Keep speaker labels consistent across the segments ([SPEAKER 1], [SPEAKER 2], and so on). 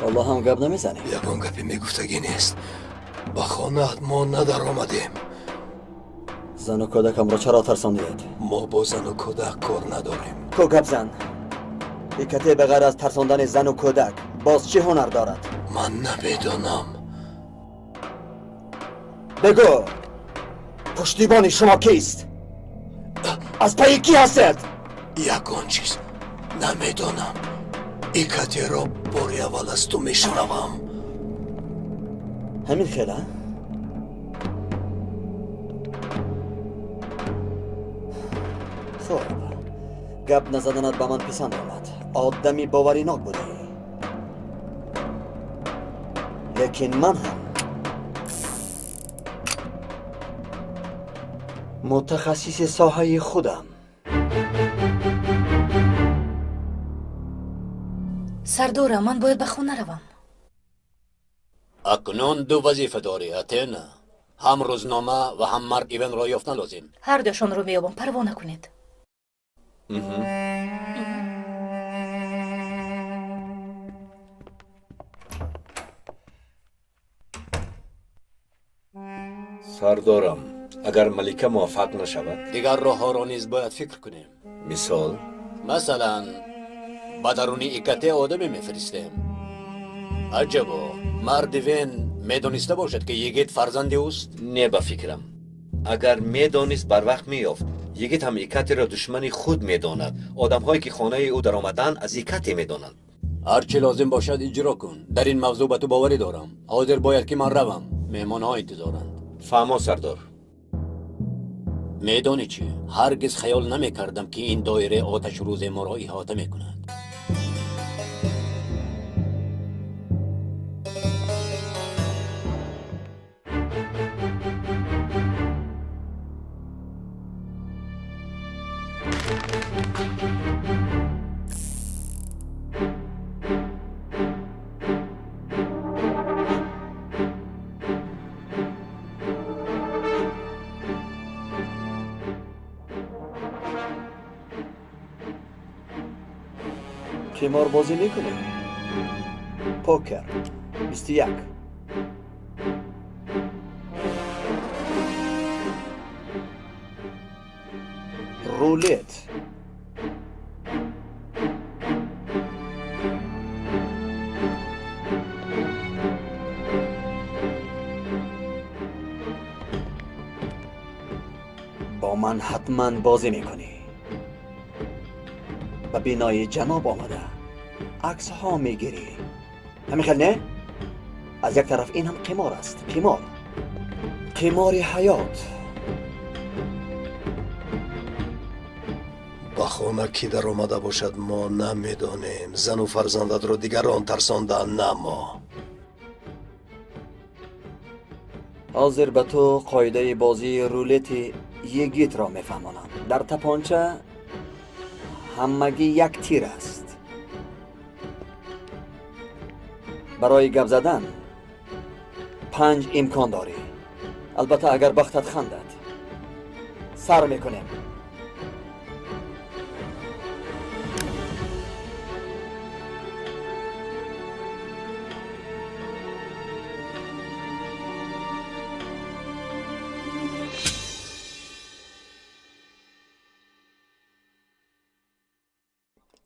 [SPEAKER 1] Ҳоло ҳам гап намезанӣ?
[SPEAKER 2] Ягон гапе мегуфтагӣ нест. Ба хонаат мо надаромадем.
[SPEAKER 1] Зану кӯдакамро чаро тарсондиед?
[SPEAKER 2] Мо бо зану кӯдак кор надорем.
[SPEAKER 1] Ку гап зан. Икате ба ғайр аз тарсондани зану кӯдак боз чӣ ҳунар дорад?
[SPEAKER 2] Ман намедонам.
[SPEAKER 1] Бигӯ, пуштибони шумо кист? Аз пайи кӣ ҳастед?
[SPEAKER 2] Ягон чиз намедонам. Икатеро бори аввал аз ту мешунавам.
[SPEAKER 1] Ҳамин хела? Хуб, гап назаданат ба ман писанд омад. Одами боваринок будӣ. Лекин ман ҳам мутахассиси соҳаи худам.
[SPEAKER 3] Сардора, ман бояд ба хона равам.
[SPEAKER 4] Акнун ду вазифа дорӣ, Атена. Ҳам рӯзнома ва ҳам мард Ивенро ёфтан лозим.
[SPEAKER 3] Ҳар дуяшонро меёбам, парво накунед.
[SPEAKER 5] Сардорам, агар малика муваффақ нашавад,
[SPEAKER 4] дигар роҳҳоро низ бояд фикр кунем.
[SPEAKER 5] Мисол?
[SPEAKER 4] Масалан, ба даруни Икате одаме мефиристем. Аҷабо, марди Вен медониста бошад, ки йигит фарзанди ӯст?
[SPEAKER 5] Не, ба фикрам. Агар медонист, барвақт меёфт. Йигит ҳам Икатеро душмани худ медонад. Одамҳое ки хонаи ӯ даромаданд, аз Икате медонанд.
[SPEAKER 4] Ҳар чӣ лозим бошад, иҷро кун. Дар ин мавзӯъ ба ту боварӣ дорам. Ҳозир бояд ки ман равам. Меҳмонҳо интизоранд.
[SPEAKER 5] Фаҳмо, сардор.
[SPEAKER 4] Медонӣ чӣ? Ҳаргиз хаёл намекардам, ки ин доираи оташ рӯзе моро иҳота мекунад.
[SPEAKER 1] Қиморбозӣ мекунӣ? Покер 21. Рулет. Бо ман ҳатман бозӣ мекунӣ. Ба бинои ҷаноб омада аксҳо мегирӣ. Ҳамин хел не? Аз як тараф ин ҳам қимор аст. Қимор, қимори ҳаёт.
[SPEAKER 2] Ба хона кӣ даромада бошад, мо намедонем. Зану фарзандатро дигарон тарсонданд, на мо.
[SPEAKER 1] Ҳозир ба ту қоидаи бозии рулети йигитро мефаҳмонам. Дар тапонча ҳамагӣ як тир аст. Барои гап задан 5 имкон дорӣ. Албатта, агар бахтат хандад. Сар мекунем.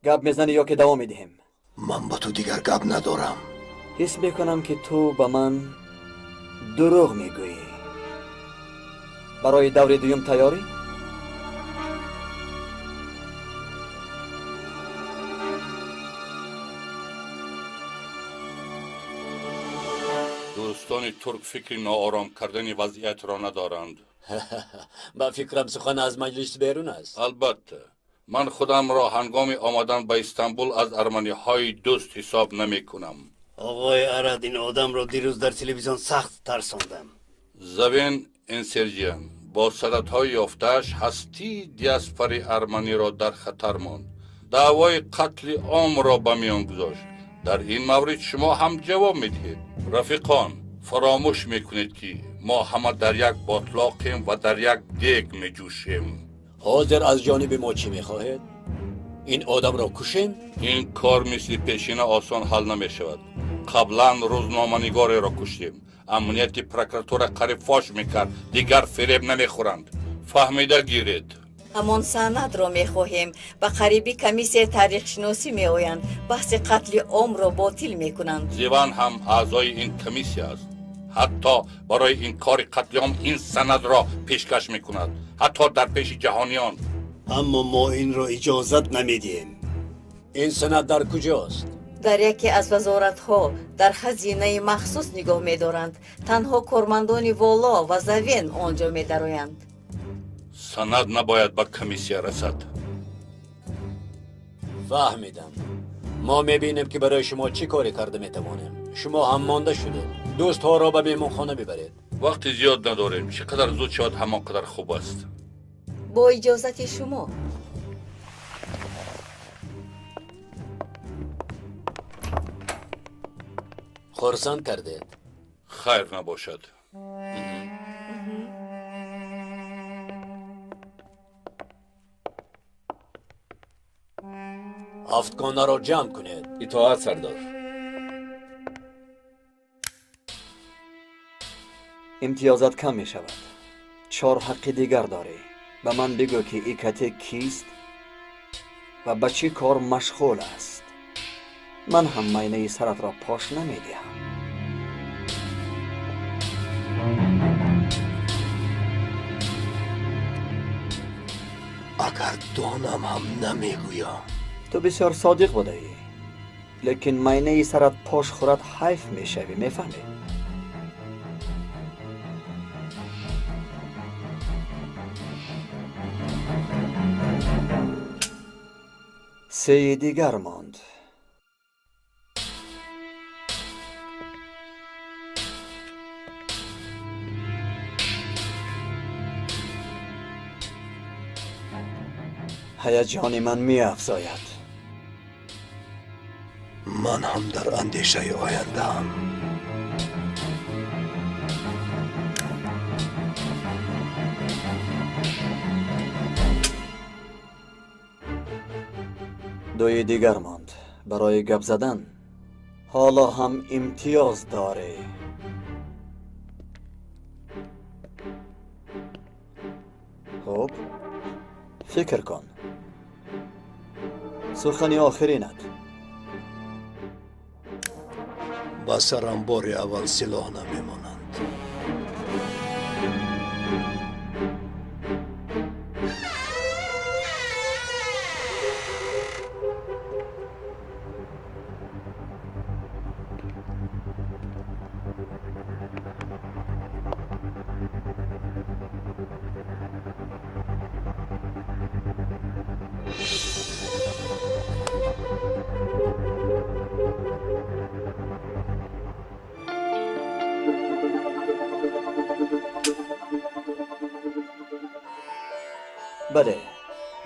[SPEAKER 1] Гап мезанӣ ё ки давом медиҳем?
[SPEAKER 2] Ман ба ту дигар гап надорам.
[SPEAKER 1] Ҳис мекунам, ки ту ба ман дурӯғ мегӯӣ. Барои даври дуюм тайёрӣ?
[SPEAKER 6] Дӯстони турк фикри ноором кардани вазъиятро надоранд.
[SPEAKER 4] Ба фикрам, сухан аз маҷлис берун аст.
[SPEAKER 6] Албатта, ман худамро ҳангоми омадан ба Истанбул аз арманиҳои дӯст ҳисоб намекунам.
[SPEAKER 7] Оғои Арад, ин одамро дирӯз дар телевизион сахт тарсондам.
[SPEAKER 6] Завен Энсерҷиан бо сададҳои ёфтааш ҳастии диаспораи арманиро дар хатар монд. Даъвои қатли омро ба миён гузошт. Дар ин маврид шумо ҳам ҷавоб медиҳед. Рафиқон, фаромӯш мекунед, ки мо ҳама дар як ботлоқем ва дар як дег меҷӯшем.
[SPEAKER 4] Ҳозир аз ҷониби мо чӣ мехоҳед? Ин одамро кушем?
[SPEAKER 6] Ин кор мисли пешина осон ҳал намешавад. Қаблан рӯзноманигореро куштем. Амнияти прокуратура қариб фош мекард, дигар фиреб намехӯранд. Фаҳмида гиред.
[SPEAKER 8] Ҳамон санадро мехоҳем. Ба қарибӣ комиссияи таърихшиносӣ меоянд. Баҳси қатли омро ботил мекунанд.
[SPEAKER 6] Зиван ҳам аъзои ин комиссия аст. Ҳатто барои инкори қатли ом ин санадро пешкаш мекунад, ҳатто дар пеши ҷаҳониён.
[SPEAKER 7] Аммо мо инро иҷозат намедиҳем.
[SPEAKER 4] Ин санад дар куҷост?
[SPEAKER 8] Дар яке аз вазоратҳо дар хазинаи махсус нигоҳ медоранд. Танҳо кормандони воло ва Завен он ҷо медароянд.
[SPEAKER 6] Санад набояд ба комиссия расад.
[SPEAKER 4] Фаҳмидам. Мо мебинем, ки барои шумо чӣ коре карда метавонем. Шумо ҳам монда шудед. Дӯстҳоро ба меҳмонхона бибаред.
[SPEAKER 6] Вақти зиёд надорем. Чӣ қадар зуд шавад, ҳамон қадар хуб аст.
[SPEAKER 8] Бо иҷозати шумо.
[SPEAKER 4] Хурсанд кардед.
[SPEAKER 6] Хайр набошад.
[SPEAKER 4] Ҳафтгонаро ҷамъ кунед.
[SPEAKER 5] Итоат, сардор.
[SPEAKER 1] Имтиёзат кам мешавад. 4 ҳаққи дигар дорӣ. Ба ман бигӯ, ки Икате кист ва ба чӣ кор машғул аст. Ман ҳам майнаи саратро пош намедиҳам.
[SPEAKER 2] Агар донам ҳам намегӯям.
[SPEAKER 1] Ту бисёр содиқ будаӣ, лекин майнаи сарат пош хӯрад, ҳайф мешавӣ, мефаҳмӣ? Сеи дигар монд. Ҳаяҷони ман меафзояд.
[SPEAKER 2] Ман ҳам дар андешаи ояндаам.
[SPEAKER 1] Дуи дигар монд. Барои гап задан ҳоло ҳам имтиёз дорӣ. Хуб, фикр кун. Сухани охиринат.
[SPEAKER 2] Ба сарам бори аввал силоҳ намемонанд.
[SPEAKER 1] Бале,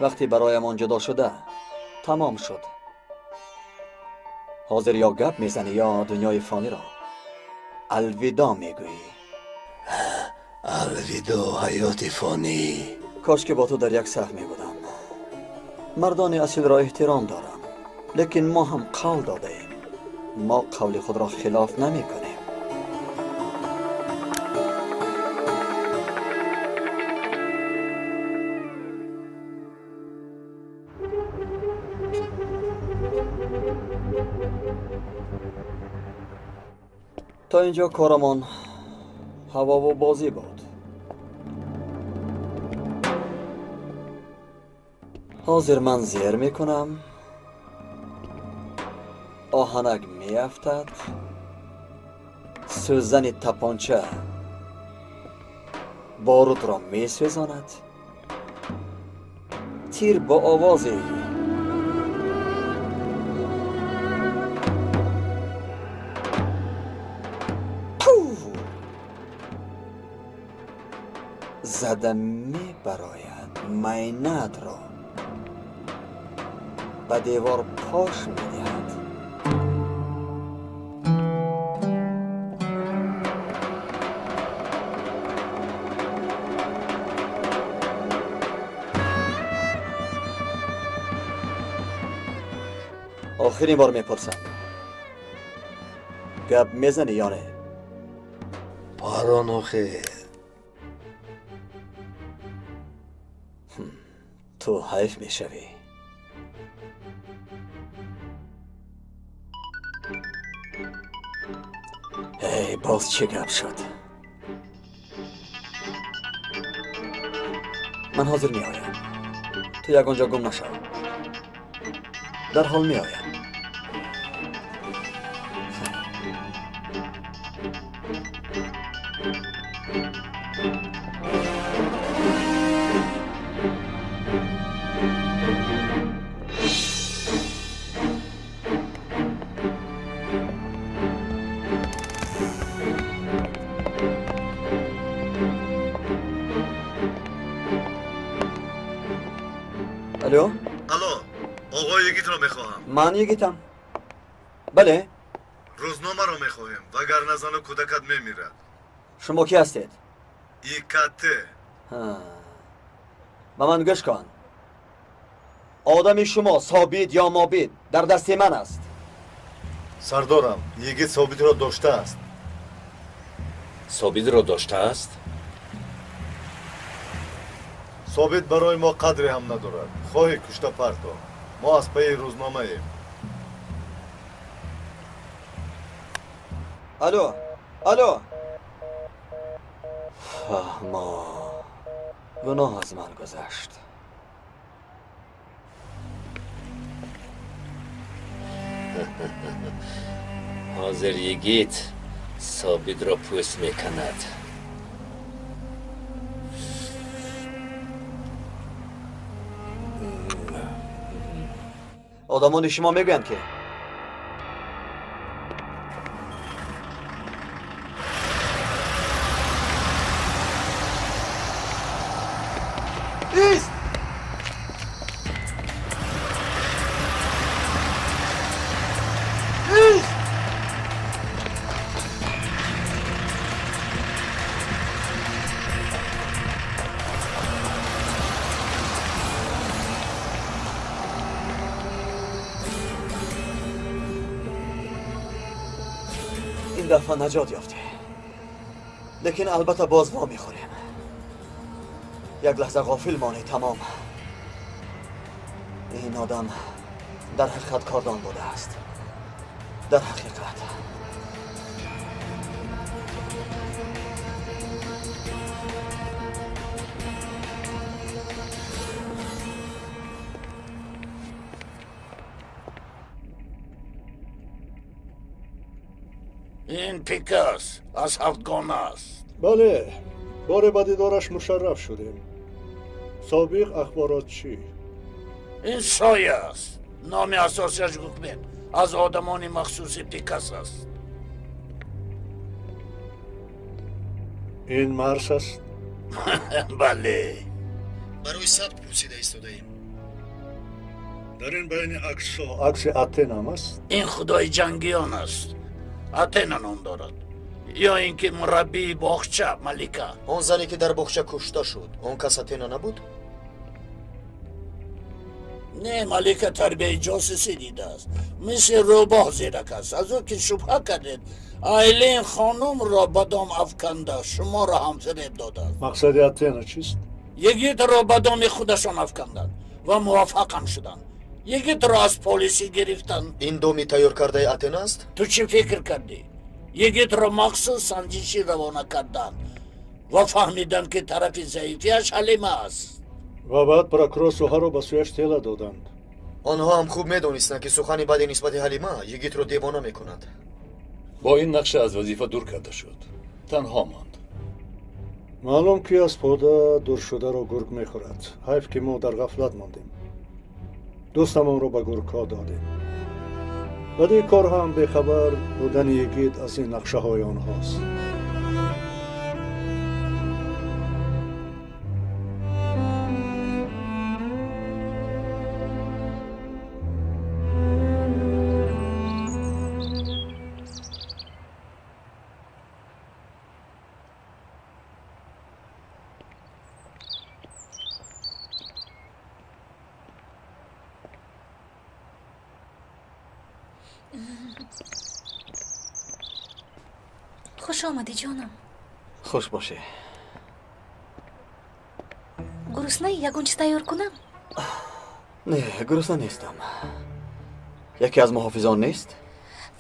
[SPEAKER 1] вақте бароямон ҷудо шуда, тамом шуд. Ҳозир ё гап мезанӣ, ё дунёи фониро алвидо мегӯӣ.
[SPEAKER 2] Алвидо, ҳаёти фонӣ.
[SPEAKER 1] Кош ки бо ту дар як саф мебудам. Мардони асилро эҳтиром дорам, лекин мо ҳам қавл додаем. Мо қавли худро хилоф намекунем. То инҷо корамон ҳавову бозӣ буд. Ҳозир ман зер мекунам, оҳанак меафтад, сӯзани тапонча борутро месӯзонад, тир бо овози зада мебарояд, майнаатро ба девор пош медиҳад. Охирин бор мепурсам. Гап мезанӣ ё не?
[SPEAKER 2] Парон охир.
[SPEAKER 1] Ту ҳайф мешавӣ. Эй, боз чӣ гап шуд? Ман ҳозир меоям. Ту ягон ҷо гум нашав. Дарҳол меоям. Алло?
[SPEAKER 9] Алло, оғои Йигитро мехоҳам.
[SPEAKER 1] Ман Йигитам. Бале?
[SPEAKER 9] Рӯзномаро мехоҳем, вагарна зану кӯдакат мемирад.
[SPEAKER 1] Шумо кӣ ҳастед?
[SPEAKER 9] ИКТ.
[SPEAKER 1] Ба ман гӯш кун. Одами шумо Собит ё Мобит дар дасти ман аст.
[SPEAKER 9] Сардорам, Йигит Собитро доштааст.
[SPEAKER 5] Собитро доштааст?
[SPEAKER 9] Собит барои мо қадре ҳам надорад. Хоҳӣ кушта парто. Мо аз пайи рӯзномаем.
[SPEAKER 1] Алло, алло. Фаҳмо. Гуноҳ аз ман гузашт.
[SPEAKER 5] Ҳозир Йигит Собитро пӯст мекунад.
[SPEAKER 1] Одамони шумо мегӯянд ки ист! Ист! Ин дафъа наҷот ёфтем. Лекин албатта боз во мехӯрем. Як лаҳза ғофил монӣ, тамом. Ин одам дар ҳақиқат кордон будааст. Дар ҳақиқат.
[SPEAKER 6] Ин Пикас аз ҳафтгона аст.
[SPEAKER 10] Бале, боре ба дидораш мушарраф шудем. Собиқ ахборотчӣ.
[SPEAKER 6] Ин соя аст. Номи асосиаш Гукмен аз одамони махсуси Пикас аст.
[SPEAKER 10] Ин Марс аст?
[SPEAKER 6] Бале.
[SPEAKER 11] Барои сабт пурсида истодаем.
[SPEAKER 10] Дар ин байни аксҳо акси Атенам аст?
[SPEAKER 6] Ин худои ҷангиён аст. Атена ном дорад. Ё ин ки мураббии боғча Малика.
[SPEAKER 11] Он зане ки дар боғча кушта шуд, он кас Атена набуд?
[SPEAKER 6] Не, Малика тарбияи ҷосусӣ дидааст. Мисли рӯбоҳ зирак аст. Аз ӯ ки шубҳа кардед, Айлин хонумро ба дом афканда, шуморо ҳам фиреб додааст.
[SPEAKER 10] Мақсади Атена чист?
[SPEAKER 6] Йигитро ба доми худашон афканданд ва муваффақам шуданд. Йигитро аз полисӣ гирифтанд.
[SPEAKER 11] Ин доми тайёр кардаи Атена аст?
[SPEAKER 6] Ту чӣ фикр кардӣ? Йигитро махсус санҷишӣ равона карданд ва фаҳмиданд, ки тарафи заифиаш Ҳалима аст.
[SPEAKER 10] Ва баъд прокурор Суҳаро ба сӯяш тела доданд.
[SPEAKER 11] Онҳо ҳам хуб медонистанд, ки сухани бади нисбати Ҳалима Йигитро девона мекунад.
[SPEAKER 12] Бо ин нақша аз вазифа дур карда шуд. Танҳо монд.
[SPEAKER 10] Маълум ки аз пода дуршударо гург мехӯрад. Ҳайф ки мо дар ғафлат мондем. Дӯстамонро ба гургҳо додем. Баъди кор ҳам бехабар будани Йигит аз ин нақшаҳои онҳост.
[SPEAKER 3] Хуш омадӣ, ҷонам.
[SPEAKER 1] Хуш бошӣ.
[SPEAKER 3] Гуруснаи? Ягон чиз тайёр кунам?
[SPEAKER 1] Не, гурусна нестам. Яке аз муҳофизон нест?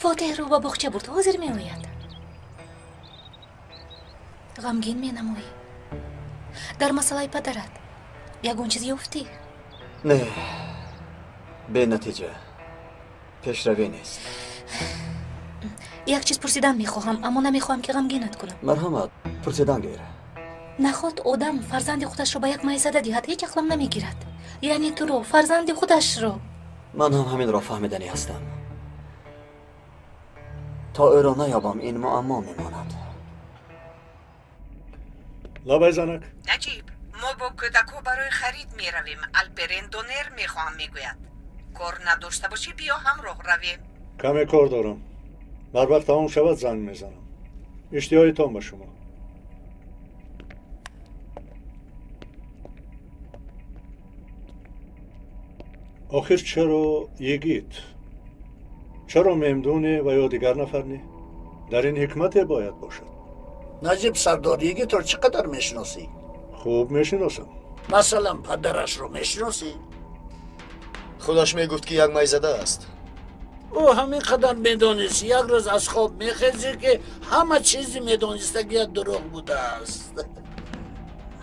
[SPEAKER 3] Фотеҳро ба боғча бурд, ҳозир меояд. Ғамгин менамоӣ. Дар масъалаи падарат ягон чиз ёфтӣ?
[SPEAKER 1] Не, бенатиҷа. Пешравӣ нест.
[SPEAKER 3] Як чиз пурсидан мехоҳам, аммо намехоҳам ки ғамгинат кунам.
[SPEAKER 1] Марҳамат, пурсидан гир.
[SPEAKER 3] Наход одам фарзанди худашро ба як майзада диҳад, ҳеҷ ақлам намегирад. Яъне туро, фарзанди худашро.
[SPEAKER 1] Ман ҳам ҳаминро фаҳмиданӣ ҳастам. То ӯро наёбам, ин муаммо мемонад.
[SPEAKER 10] Лабай, занак.
[SPEAKER 13] Наҷиб, мо бо кӯдакҳо барои харид меравем. Алперен донер мехоҳам, мегӯяд. Кор надошта бошӣ, биё ҳамроҳ равем.
[SPEAKER 10] Каме кор дорам. Бар вақт тамом шавад, занг мезанам. Иштиҳоитон ба шумо. Охир чаро йигит? Чаро мемдуне ва ё дигар нафар не? Дар ин ҳикмате бояд бошад.
[SPEAKER 14] Наҷиб сардор, йигитро чӣ қадар мешиносӣ?
[SPEAKER 10] Хуб мешиносам.
[SPEAKER 14] Масалан, падарашро мешиносӣ?
[SPEAKER 11] Худаш мегуфт, ки як майзада аст.
[SPEAKER 14] Ӯ ҳамин қадар медонист. Як рӯз аз хоб мехезӣ, ки ҳама чизи медонистагият дурӯғ будааст.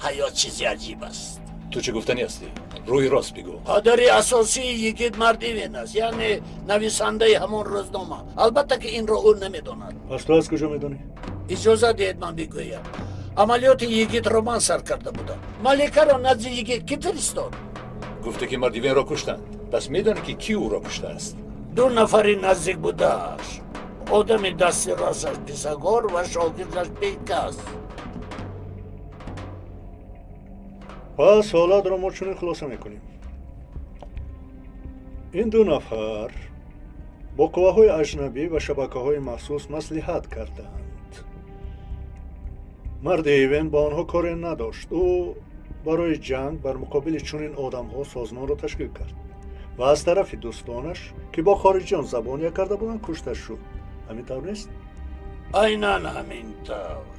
[SPEAKER 14] Ҳаёт чизи аҷиб аст.
[SPEAKER 12] Ту чӣ гуфтанӣ ҳастӣ? Рӯи рост бигӯ.
[SPEAKER 14] Падари асосии йигит Мардивен аст, яъне нависандаи ҳамон рӯзнома. Албатта, ки инро ӯ намедонад.
[SPEAKER 10] Пас ту аз куҷо медонӣ?
[SPEAKER 14] Иҷоза диҳед, ман бигӯям. Амалиёти йигитро ман сар карда будам. Маликаро назди йигит кӣ фиристод?
[SPEAKER 12] Гуфте, ки Мардивенро куштанд. Пас медонӣ, ки кӣ ӯро куштааст?
[SPEAKER 14] Ду нафари наздик будааш: одами дасти росташ Писагор ва шогирдаш Бекас.
[SPEAKER 10] Пас ҳолатро мо чунин хулоса мекунем: ин ду нафар бо қувваҳои аҷнабӣ ва шабакаҳои махсус маслиҳат карданд. Марди Ивен бо онҳо коре надошт. Ӯ барои ҷанг бар муқобили чунин одамҳо созмонро ташкил кард ва аз тарафи дӯстонаш, ки бо хориҷиён забон як карда буданд, кушта шуд. Ҳамин тавр нест?
[SPEAKER 14] Айнан ҳамин тавр.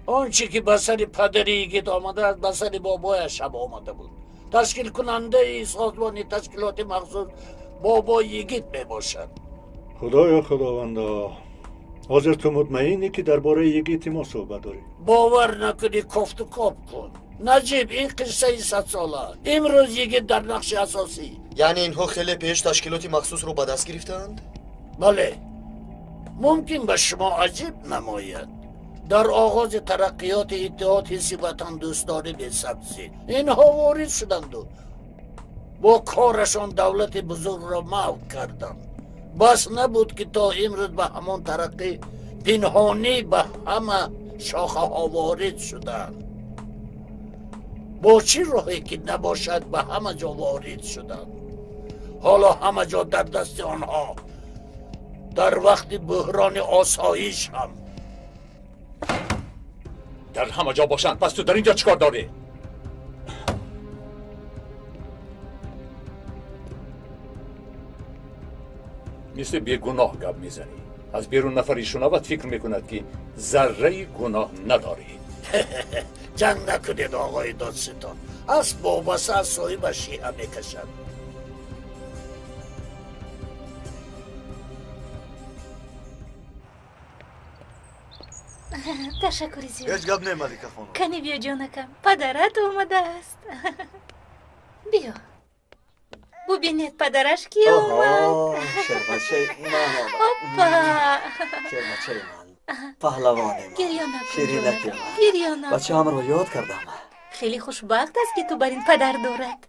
[SPEAKER 14] Он чӣ ки ба сари падари йигит омадааст, ба сари бобояш ҳам омада буд. Ташкилкунандаи созмони ташкилоти махсус бобои йигит мебошад.
[SPEAKER 10] Худоё, худовандо, ҳозир ту мутмаинӣ, ки дар бораи йигити мо суҳбат дорӣ?
[SPEAKER 14] Бовар накунӣ, кофту коб кун. Наҷиб, ин қиссаи садсола. Имрӯз йигит дар нақши асосӣ.
[SPEAKER 11] Яъне инҳо хеле пеш ташкилоти махсусро ба даст гирифтаанд?
[SPEAKER 14] Бале. Мумкин ба шумо аҷиб намояд. Дар оғози тараққиёти иттиҳод ҳисси ватандӯстдорӣ бесабзид. Инҳо ворид шуданду бо корашон давлати бузургро маҳв карданд. Бас набуд, ки то имрӯз ба ҳамон тараққӣ пинҳонӣ ба ҳама шохаҳо ворид шуданд. Бо чӣ роҳе ки набошад, ба ҳама ҷо ворид шуданд. Ҳоло ҳама ҷо дар дасти онҳо. Дар вақти буҳрони осоиш ҳам.
[SPEAKER 12] Дар ҳама ҷо бошанд, пас ту дар ин ҷо чӣ кор дорӣ? Мисли бегуноҳ гап мезанӣ. Аз берун нафаре шунавад, фикр мекунад, ки зарраи гуноҳ надорӣ.
[SPEAKER 14] Ҷанг накунед, оғои додситон. Асп вобаста аз соҳибаш шиҳа мекашад.
[SPEAKER 3] Ташаккури зиёд.
[SPEAKER 9] Ҳеҷ гап не, Малика хонум.
[SPEAKER 3] Кани биё, ҷонакам, падарат омадааст. Биё, бубинед, падараш ки омад.
[SPEAKER 1] Шербачаи ман омад.
[SPEAKER 3] Опа!
[SPEAKER 1] Шербачаи ман, паҳлавони ман.
[SPEAKER 3] Гирё накун.
[SPEAKER 1] Ширинаки ман.
[SPEAKER 3] Гирё накун.
[SPEAKER 1] Бачаамро ёд кардам.
[SPEAKER 3] Хеле хушбахт аст, ки ту бар ин падар дорад.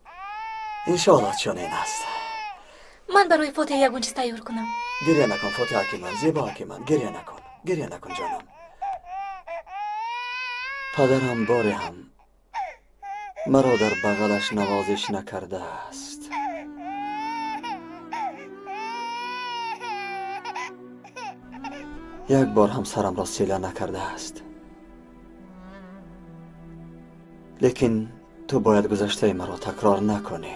[SPEAKER 1] Иншоалло, чунин аст.
[SPEAKER 3] Ман барои Фотиҳ ягон чиз тайёр кунам.
[SPEAKER 1] Гиря накун, Фотиҳаки ман, зебоаки ман, гиря накун, гиря накун, ҷонам. Падарам боре ҳам маро дар бағалаш навозиш накардааст. Як бор ҳам сарамро сила накардааст. Лекин ту бояд гузаштаи маро такрор накунӣ.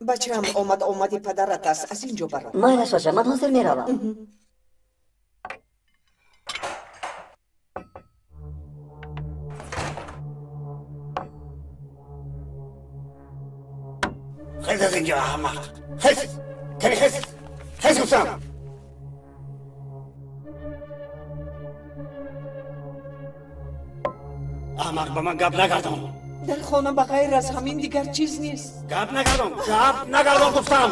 [SPEAKER 13] Бачаам омад, омади падарат аст. Аз ин ҷо баро.
[SPEAKER 8] Майлаш бача, ман ҳозир меравам.
[SPEAKER 7] Хез аз инҷо, аҳмақ! Хез! Кани хез! Хез гуфтам! Аҳмақ, ба ман гап нагардон!
[SPEAKER 13] Дар хона ба ғайр аз ҳамин дигар чиз нест.
[SPEAKER 7] Гап нагардон! Гап нагардон гуфтам!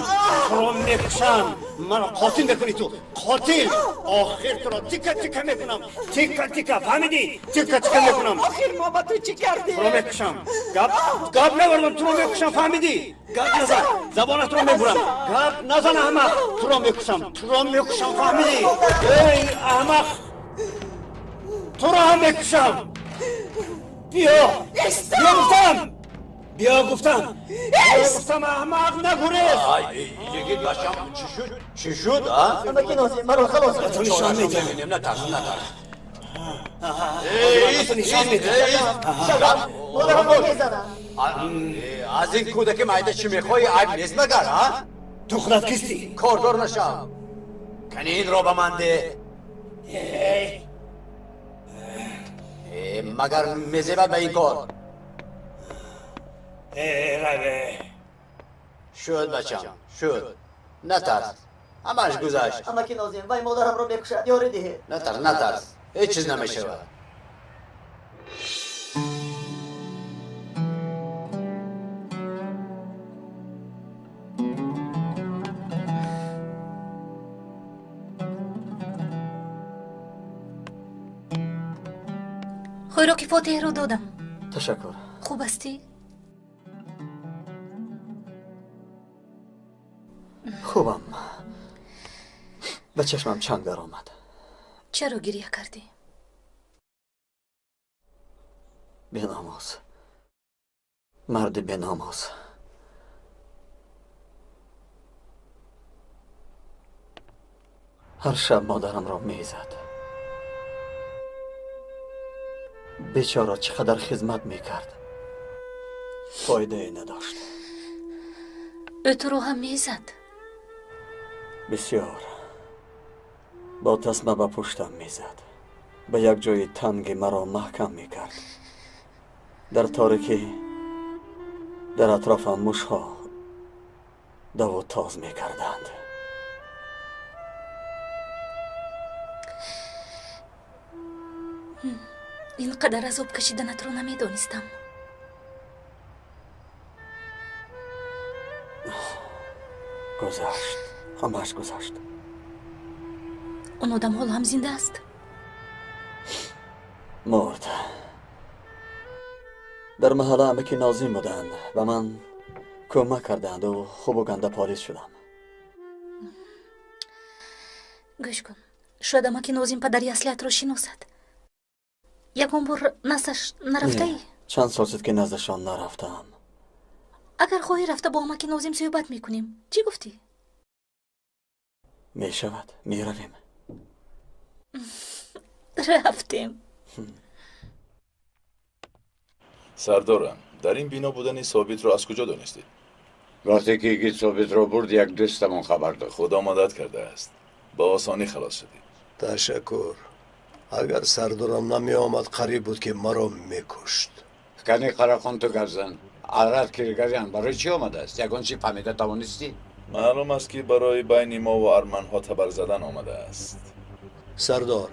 [SPEAKER 7] Туро мекушам! Маро қотил мекунӣ ту! Қотил! Охир туро тика-тика мекунам! Тика-тика, фаҳмидӣ? Тика-тика мекунам!
[SPEAKER 13] Охир мо ба ту чӣ кардем?
[SPEAKER 7] Туро мекушам! Гап гап нагардон, туро мекушам, фаҳмидӣ? Гап назан, забонатро мебурам! Гап назан, аҳмақ! Туро мекушам, туро мекушам, фаҳмидӣ? Эй, аҳмақ! Туро ҳам мекушам! Биё! Биё гуфтам! Биё гуфтам! Биё гуфтам, аҳмақ, нагурез!
[SPEAKER 4] Йигит бачам, чӣ шуд? Чӣ шуд, а?
[SPEAKER 8] Амаки Нозим, маро халос
[SPEAKER 4] кун.
[SPEAKER 7] Ту нишон медиҳам.
[SPEAKER 4] Натарс, натарс.
[SPEAKER 7] Нишон медиҳам.
[SPEAKER 8] Модарамро мезанад.
[SPEAKER 4] Аз ин кӯдаки майда чӣ мехоҳӣ? Айб нест магар, а?
[SPEAKER 7] Ту худат кистӣ?
[SPEAKER 4] Кордор нашав. Кани инро ба ман деҳ. Магар мезебад ба ин кор? Шуд, бачам, шуд. Натарс. Ҳамааш гузашт.
[SPEAKER 8] Амаки Нозим, вай модарамро мекушад, ёрӣ диҳед.
[SPEAKER 4] Натарс, натарс. Ҳеҷ чиз намешавад.
[SPEAKER 3] Хӯроки фотиҳро додам.
[SPEAKER 1] Ташаккур.
[SPEAKER 3] Хуб ҳастӣ?
[SPEAKER 1] Хубам. Ба чашмам чанг даромад.
[SPEAKER 3] Чаро гиря кардӣ?
[SPEAKER 1] Беномоз. Марди беномоз. Ҳар шаб модарамро мезад. Бечора чӣ қадар хизмат мекард, фоидае надошт.
[SPEAKER 3] Ӯ туро ҳам мезад?
[SPEAKER 1] Бисёр. Бо тасма ба пуштам мезад. Ба як ҷои танги маро маҳкам мекард. Дар торикӣ дар атрофам мушҳо даву тоз мекарданд.
[SPEAKER 3] Ин қадар азоб кашиданатро намедонистам.
[SPEAKER 1] Гузашт, ҳамааш гузашт.
[SPEAKER 3] Он одам ҳоло ҳам зинда аст?
[SPEAKER 1] Мурд. Дар маҳалла амаки Нозим буданд, ба ман кӯмак карданду хубу ганда полис шудам.
[SPEAKER 3] Гӯш кун, шояд амаки Нозим падари аслиятро шиносад. Ягон бор наздаш нарафтаӣ?
[SPEAKER 1] Чанд сол шуд, ки наздашон нарафтаам.
[SPEAKER 3] Агар хоҳӣ, рафта бо амаки Нозим суҳбат мекунем. Чӣ гуфтӣ?
[SPEAKER 1] Мешавад, меравем.
[SPEAKER 3] Рафтем.
[SPEAKER 15] Сардорам, дар ин бино будани Собитро аз куҷо донистед?
[SPEAKER 16] Вақте ки игит Собитро бурд, як дӯстамон хабар дод.
[SPEAKER 15] Худо мадад кардааст. Ба осонӣ халос шудед.
[SPEAKER 2] Ташаккур. Агар сардорам намеомад, қариб буд, ки маро мекушт.
[SPEAKER 16] Кани Қарахон, ту гап зан. Арад Киргазян барои чӣ омадааст? Ягон чӣ фаҳмида тавонистӣ?
[SPEAKER 15] Маълум аст, ки барои байни мо ва арманҳо табар задан омадааст.
[SPEAKER 2] Сардор,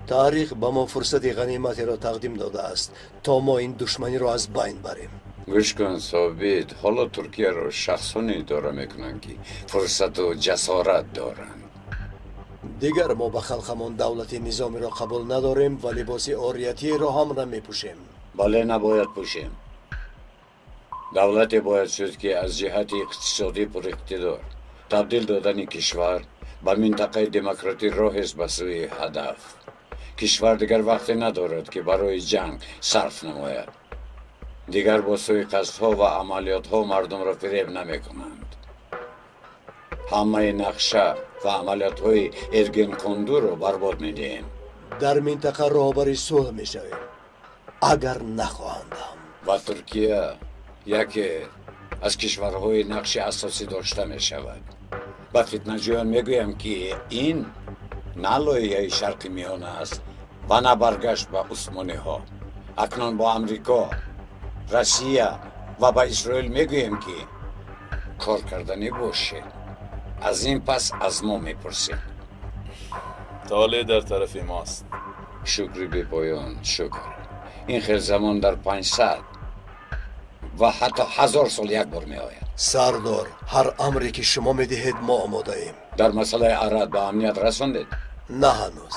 [SPEAKER 2] таърих ба мо фурсати ғаниматеро тақдим додааст, то мо ин душманиро аз байн барем.
[SPEAKER 16] Гӯш кун, Собит, ҳоло Туркияро шахсоне идора мекунанд, ки фурсату ҷасорат доранд.
[SPEAKER 2] Дигар мо ба халқамон давлати низомиро қабул надорем ва либоси ориятиеро ҳам намепӯшем.
[SPEAKER 16] Бале, набояд пӯшем. Давлате бояд шуд, ки аз ҷиҳати иқтисодӣ пуриқтидор. Табдил додани кишвар ба минтақаи демократӣ роҳест ба сӯи ҳадаф. Кишвар дигар вақте надорад, ки барои ҷанг сарф намояд. Дигар бо суиқасдҳо ва амалиётҳо мардумро фиреб намекунанд. Ҳамаи нақша ва амалиётҳои Эргенкондуро барбод медиҳем.
[SPEAKER 2] Дар минтақа роҳбари сулҳ мешавем, агар нахоҳандам.
[SPEAKER 16] Ва Туркия яке аз кишварҳои нақши асосӣ дошта мешавад. Ба фитнаҷӯён мегӯям, ки ин на лоиҳаи Шарқи Миёна аст ва на баргашт ба усмониҳо. Акнун бо Амрико, Россия ва ба Исроил мегӯем, ки кор карданӣ бошед. Аз ин пас аз мо мепурсед.
[SPEAKER 15] Толеъ дар тарафи мост.
[SPEAKER 16] Шукри бепоён, шукр. Ин хел замон дар 500 ва ҳатто 1000 сол як бор меояд.
[SPEAKER 2] Сардор, ҳар амре ки шумо медиҳед, мо омодаем.
[SPEAKER 16] Дар масъалаи Арад ба амният расондед?
[SPEAKER 2] На ҳанӯз.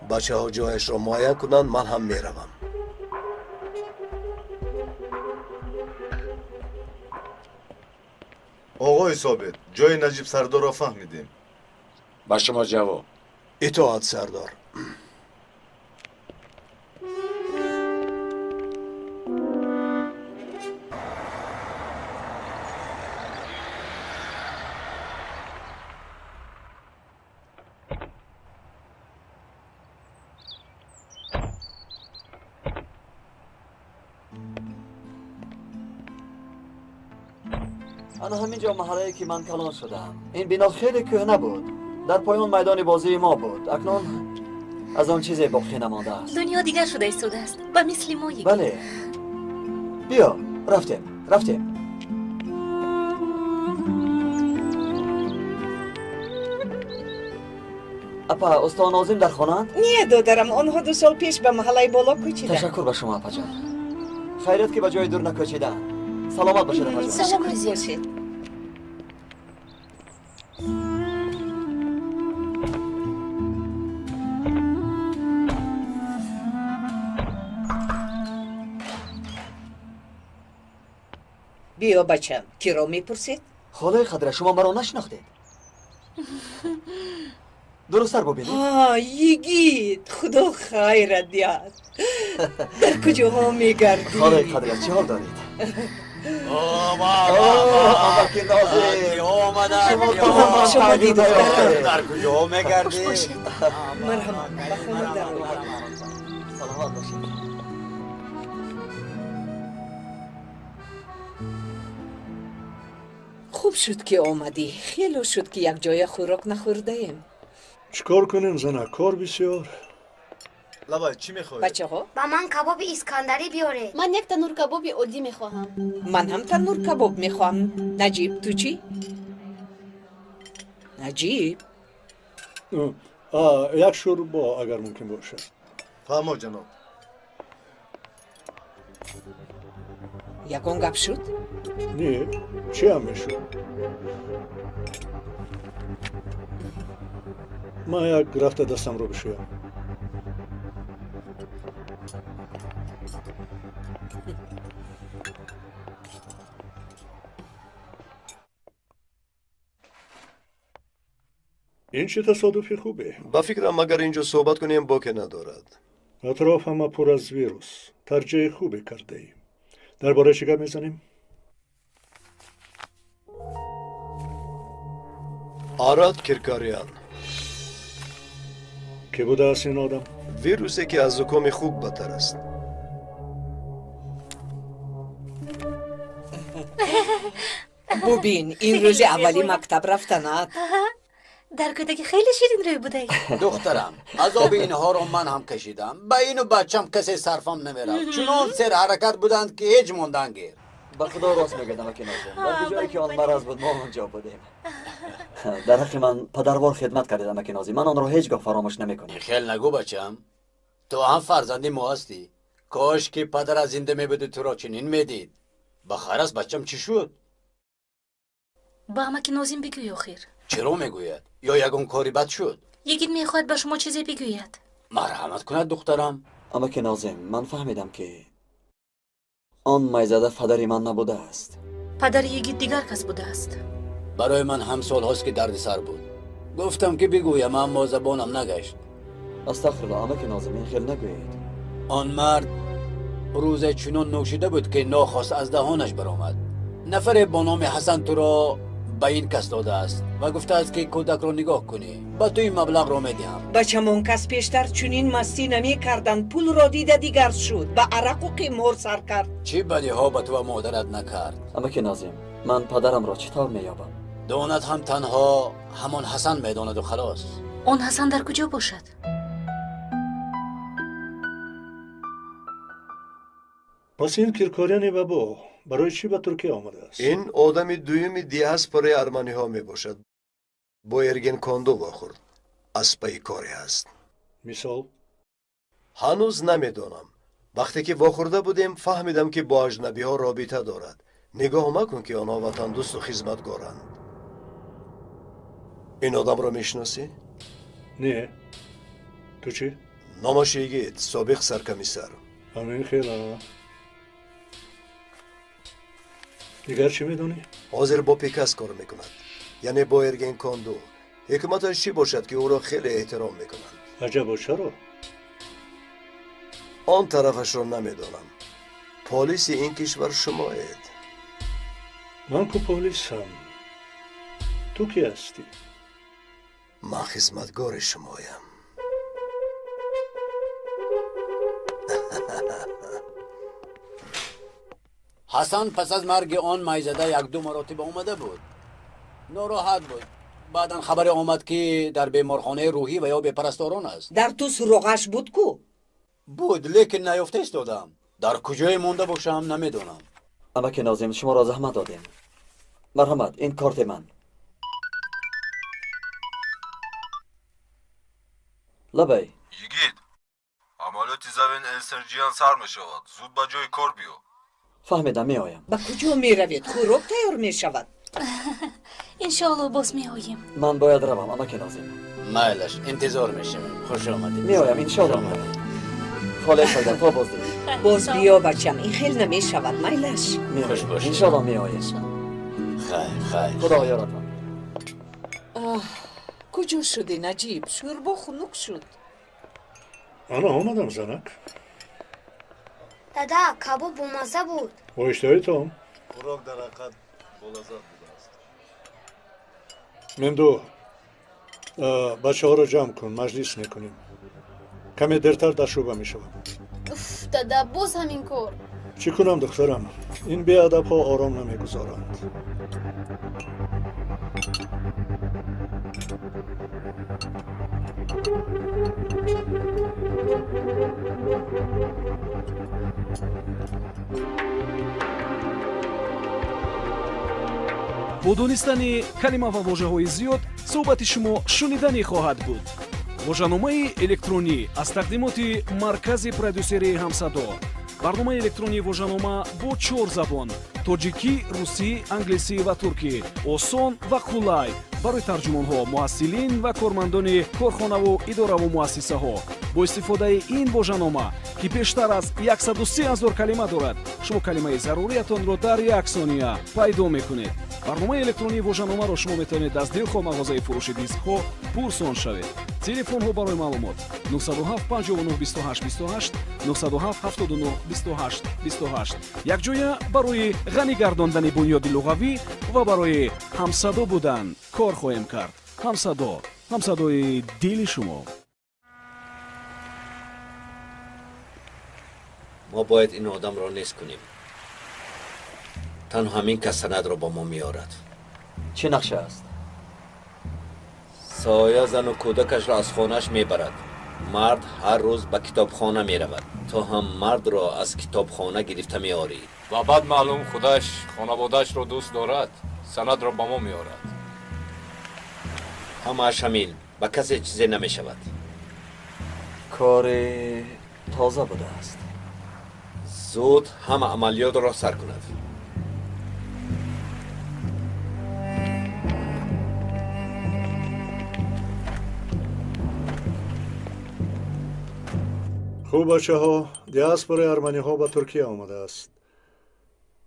[SPEAKER 2] Бачаҳо ҷояшро муайян кунанд, ман ҳам меравам.
[SPEAKER 9] Оғои Собит, ҷои Наҷиб сардорро фаҳмидем.
[SPEAKER 16] Ба шумо ҷавоб.
[SPEAKER 2] Итоат, сардор.
[SPEAKER 1] ана ҳамин ҷо маҳаллае ки ман калон шудам. Ин бино хеле кӯҳна буд. Дар поён майдони бозии мо буд. Акнун аз он чизе боқӣ намондааст.
[SPEAKER 3] Дунё дигар шуда истодааст, ба мисли мо йигит.
[SPEAKER 1] Бале, биё, рафтем, рафтем. Апа, усто Нозим дар хонаанд?
[SPEAKER 13] Не, додарам, онҳо 2 сол пеш ба маҳаллаи боло кӯчиданд.
[SPEAKER 1] Ташаккур ба шумо, апаҷон. Хайрият ки ба ҷои дур накӯчидаанд. Саломат бошед, апаҷон.
[SPEAKER 3] Ташаккур зиёд.
[SPEAKER 13] Биё, бачам, киро мепурсед?
[SPEAKER 1] Холаи Қадра, шумо маро нашинохтед? Дурусттар бубинед.
[SPEAKER 13] Йигит, худо хайрат диҳад. Дар куҷоҳо мегардӣ?
[SPEAKER 1] Холаи Қадра, чӣ ҳол доред? Амаки Нозим,
[SPEAKER 13] шумо дидорам.
[SPEAKER 4] Дар куҷоҳо мегардӣ?
[SPEAKER 13] Марҳамат, ба хона дароед.
[SPEAKER 1] Саломат бошед.
[SPEAKER 13] Хуб шуд, ки омадӣ. Хело шуд, ки якҷоя хӯрок нахӯрдаем.
[SPEAKER 10] Чӣ кор кунем, зана? Кор бисёр.
[SPEAKER 9] Лабай, чӣ мехоҳед?
[SPEAKER 13] Бачаҳо?
[SPEAKER 17] Ба ман кабоби искандарӣ биёред.
[SPEAKER 18] Ман як танур кабоби оддӣ мехоҳам.
[SPEAKER 13] Ман ҳам танур кабоб мехоҳам. Наҷиб, ту чӣ? Наҷиб?
[SPEAKER 10] Як шӯрбо, агар мумкин бошад.
[SPEAKER 9] Фаҳмо, ҷаноб.
[SPEAKER 13] Ягон гап шуд?
[SPEAKER 10] Не, чӣ ҳам мешуд? Ман як рафта дастамро бишӯям. Ин чӣ тасодуфи хубе?
[SPEAKER 2] Ба фикрам, агар инҷо суҳбат кунем, боке надорад.
[SPEAKER 10] Атроф ҳама пур аз вирус. Тарҷеҳи хубе кардаӣ. Дар бораи чӣ гап мезанем?
[SPEAKER 2] Арад Киркарян.
[SPEAKER 10] Кӣ будааст ин одам?
[SPEAKER 2] Вирусе, ки аз зукоми хук бадтар аст.
[SPEAKER 13] Бубин, ин рӯзи аввали мактаб рафтанат.
[SPEAKER 3] Дар кӯдакӣ хеле ширинрӯй будаӣ.
[SPEAKER 4] Духтарам, азоби инҳоро ман ҳам кашидам. Ба ину бачам касе сарфам намерафт. Чунон серҳаракат буданд, ки ҳеҷ мондан гир.
[SPEAKER 1] Ба худо рост мегӯяд, амаки Нозим. Дар куҷое ки он мараз буд, мо онҷо будем. Дар ҳаққи ман падарвор хидмат кардед, амаки Нозим. Ман онро ҳеҷ гоҳ фаромӯш намекунам.
[SPEAKER 4] Хел нагӯ, бачам. Ту ҳам фарзанди мо ҳастӣ. Кош ки падарат зинда мебуду туро чунин медид. Ба хайр аст, бачам, чӣ шуд?
[SPEAKER 3] Ба амаки Нозим бигӯй охир.
[SPEAKER 4] Чаро мегӯяд? Ё ягон кори бад шуд?
[SPEAKER 3] Йигит мехоҳад ба шумо чизе бигӯяд.
[SPEAKER 4] Марҳамат кунад, духтарам.
[SPEAKER 1] Амаки Нозим, ман фаҳмидам, ки он майзада падари ман набудааст.
[SPEAKER 3] Падари йигит дигар кас будааст.
[SPEAKER 4] Барои ман ҳам солҳост, ки дарди сар буд. Гуфтам, ки бигӯям, аммо забонам нагашт.
[SPEAKER 1] Астағфирулло, амаки Нозим, ин хел нагӯед.
[SPEAKER 4] Он мард рӯзе чунон нӯшида буд, ки нохост аз даҳонаш баромад. Нафаре бо номи Ҳасан туро ба ин кас додааст ва гуфтааст, ки кӯдакро нигоҳ кунӣ. Ба ту ин маблағро медиҳам.
[SPEAKER 13] Бачамон кас пештар чунин мастӣ намекарданд. Пулро дида дигар шуд, ба арақу қимор сар кард.
[SPEAKER 4] Чӣ бадиҳо ба ту ва модарат накард?
[SPEAKER 1] Амаки Нозим, ман падарамро чӣ тавр меёбам?
[SPEAKER 4] Донад ҳам танҳо ҳамон Ҳасан медонаду халос.
[SPEAKER 3] Он Ҳасан дар куҷо бошад?
[SPEAKER 10] Пас ин Киркоряни бабо барои чӣ ба Туркия омадааст?
[SPEAKER 2] Ин одами дуюми диаспораи арманиҳо мебошад. Бо Эрген Кондо вохӯрд. Аз пайи коре аст.
[SPEAKER 10] Мисол?
[SPEAKER 2] Ҳанӯз намедонам. Вақте ки вохӯрда будем, фаҳмидам, ки бо аҷнабиҳо робита дорад. Нигоҳ макун, ки онҳо ватандӯсту хизматгоранд. Ин одамро мешиносӣ?
[SPEAKER 10] Не. Ту чӣ?
[SPEAKER 2] Номаш Йигит, собиқ саркомиссар.
[SPEAKER 10] Ҳамин хела. Дигар чӣ медонӣ?
[SPEAKER 2] Ҳозир бо Пикас кор мекунад, яъне бо Эрген Конду. Ҳикматаш чӣ бошад, ки ӯро хеле эҳтиром мекунанд?
[SPEAKER 10] Аҷабо, чаро?
[SPEAKER 2] Он тарафашро намедонам. Полиси ин кишвар шумоед.
[SPEAKER 10] Ман ку полисам. Ту кӣ ҳастӣ?
[SPEAKER 2] Ман хизматгори шумоям.
[SPEAKER 4] Ҳасан пас аз марги он майзада як-ду маротиба омада буд. Нороҳат буд. Баъдан хабаре омад, ки дар беморхонаи рӯҳӣ ва ё бепарасторон аст.
[SPEAKER 13] Дар ту суроғаш буд ку?
[SPEAKER 4] Буд, лекин наёфта истодам. Дар куҷое монда бошам, намедонам.
[SPEAKER 1] Амаки Нозим, шуморо заҳмат додем. Марҳамат, ин корти ман. Лабай.
[SPEAKER 9] Йигит, амалиёти Завен Энсерҷиян сар мешавад. Зуд ба ҷои кор биё.
[SPEAKER 1] Фаҳмидам, меоям.
[SPEAKER 13] Ба куҷо меравед? Хӯрок тайёр мешавад.
[SPEAKER 3] Иншоалло, боз меоем.
[SPEAKER 1] Ман бояд равам, амаки Нозим.
[SPEAKER 4] Майлаш, интизор мешавем. Хуш омадед.
[SPEAKER 1] Меоям, иншоалло меоям. Холаи Файда, то боздид.
[SPEAKER 13] Боз биё, бачам, ин хел намешавад. Майлаш.
[SPEAKER 4] Хуш бошед.
[SPEAKER 1] Иншоалло меоем.
[SPEAKER 4] Хайр, хайр.
[SPEAKER 1] Худо ёратон.
[SPEAKER 13] Куҷо шудӣ, Наҷиб? Шӯрбо хунук шуд.
[SPEAKER 10] Ана омадам, занак.
[SPEAKER 17] Дада, кабоб бомазза буд.
[SPEAKER 10] Бо иштиҳои том.
[SPEAKER 9] Хӯрок дар ҳақиқат болаззат будааст.
[SPEAKER 10] Мемду, бачаҳоро ҷамъ кун, маҷлис мекунем. Каме дертар дар шӯъба мешавам.
[SPEAKER 18] Уф, дада, боз ҳамин кор.
[SPEAKER 10] Чӣ кунам, духтарам? Ин беадабҳо ором намегузоранд.
[SPEAKER 19] Бо донистани калима ва вожаҳои зиёд суҳбати шумо шуниданӣ хоҳад буд. Вожаномаи электронӣ аз тақдимоти маркази продюсерии «Ҳамсадо». Барномаи электронии вожанома бо чор забон: тоҷикӣ, русӣ, англисӣ ва туркӣ. Осон ва қулай барои тарҷумонҳо, муҳассилин ва кормандони корхонаву идораву муассисаҳо. Бо истифодаи ин вожанома, ки бештар аз 103 ҳазор калима дорад, шумо калимаи заруриятонро дар як сония пайдо мекунед. Барномаи электронии вожаномаро шумо метавонед аз дилхоҳ мағозаи фурӯши дискҳо пурсон шавед. Телефонҳо барои маълумот: 907 59 28 28, 907 79 28 28. Якҷоя барои ғанӣ гардондани бунёди луғавӣ ва барои ҳамсадо будан кор хоҳем кард. Ҳамсадо, ҳамсадои дили шумо.
[SPEAKER 5] Мо бояд ин одамро нест кунем. Танҳо ҳамин кас санадро ба мо меорад.
[SPEAKER 1] Чӣ нақша аст?
[SPEAKER 5] Соя зану кӯдакашро аз хонааш мебарад. Мард ҳар рӯз ба китобхона меравад. То ҳам мардро аз китобхона гирифта меорӣ.
[SPEAKER 20] Ва баъд маълум худаш хонаводаашро дӯст дорад, санадро ба мо меорад.
[SPEAKER 5] Ҳамааш ҳамин. Ба касе чизе намешавад.
[SPEAKER 1] Кори тоза будааст.
[SPEAKER 5] Зуд ҳама амалиётро сар кунад.
[SPEAKER 10] Хуб, бачаҳо, диаспораи арманиҳо ба Туркия омадааст.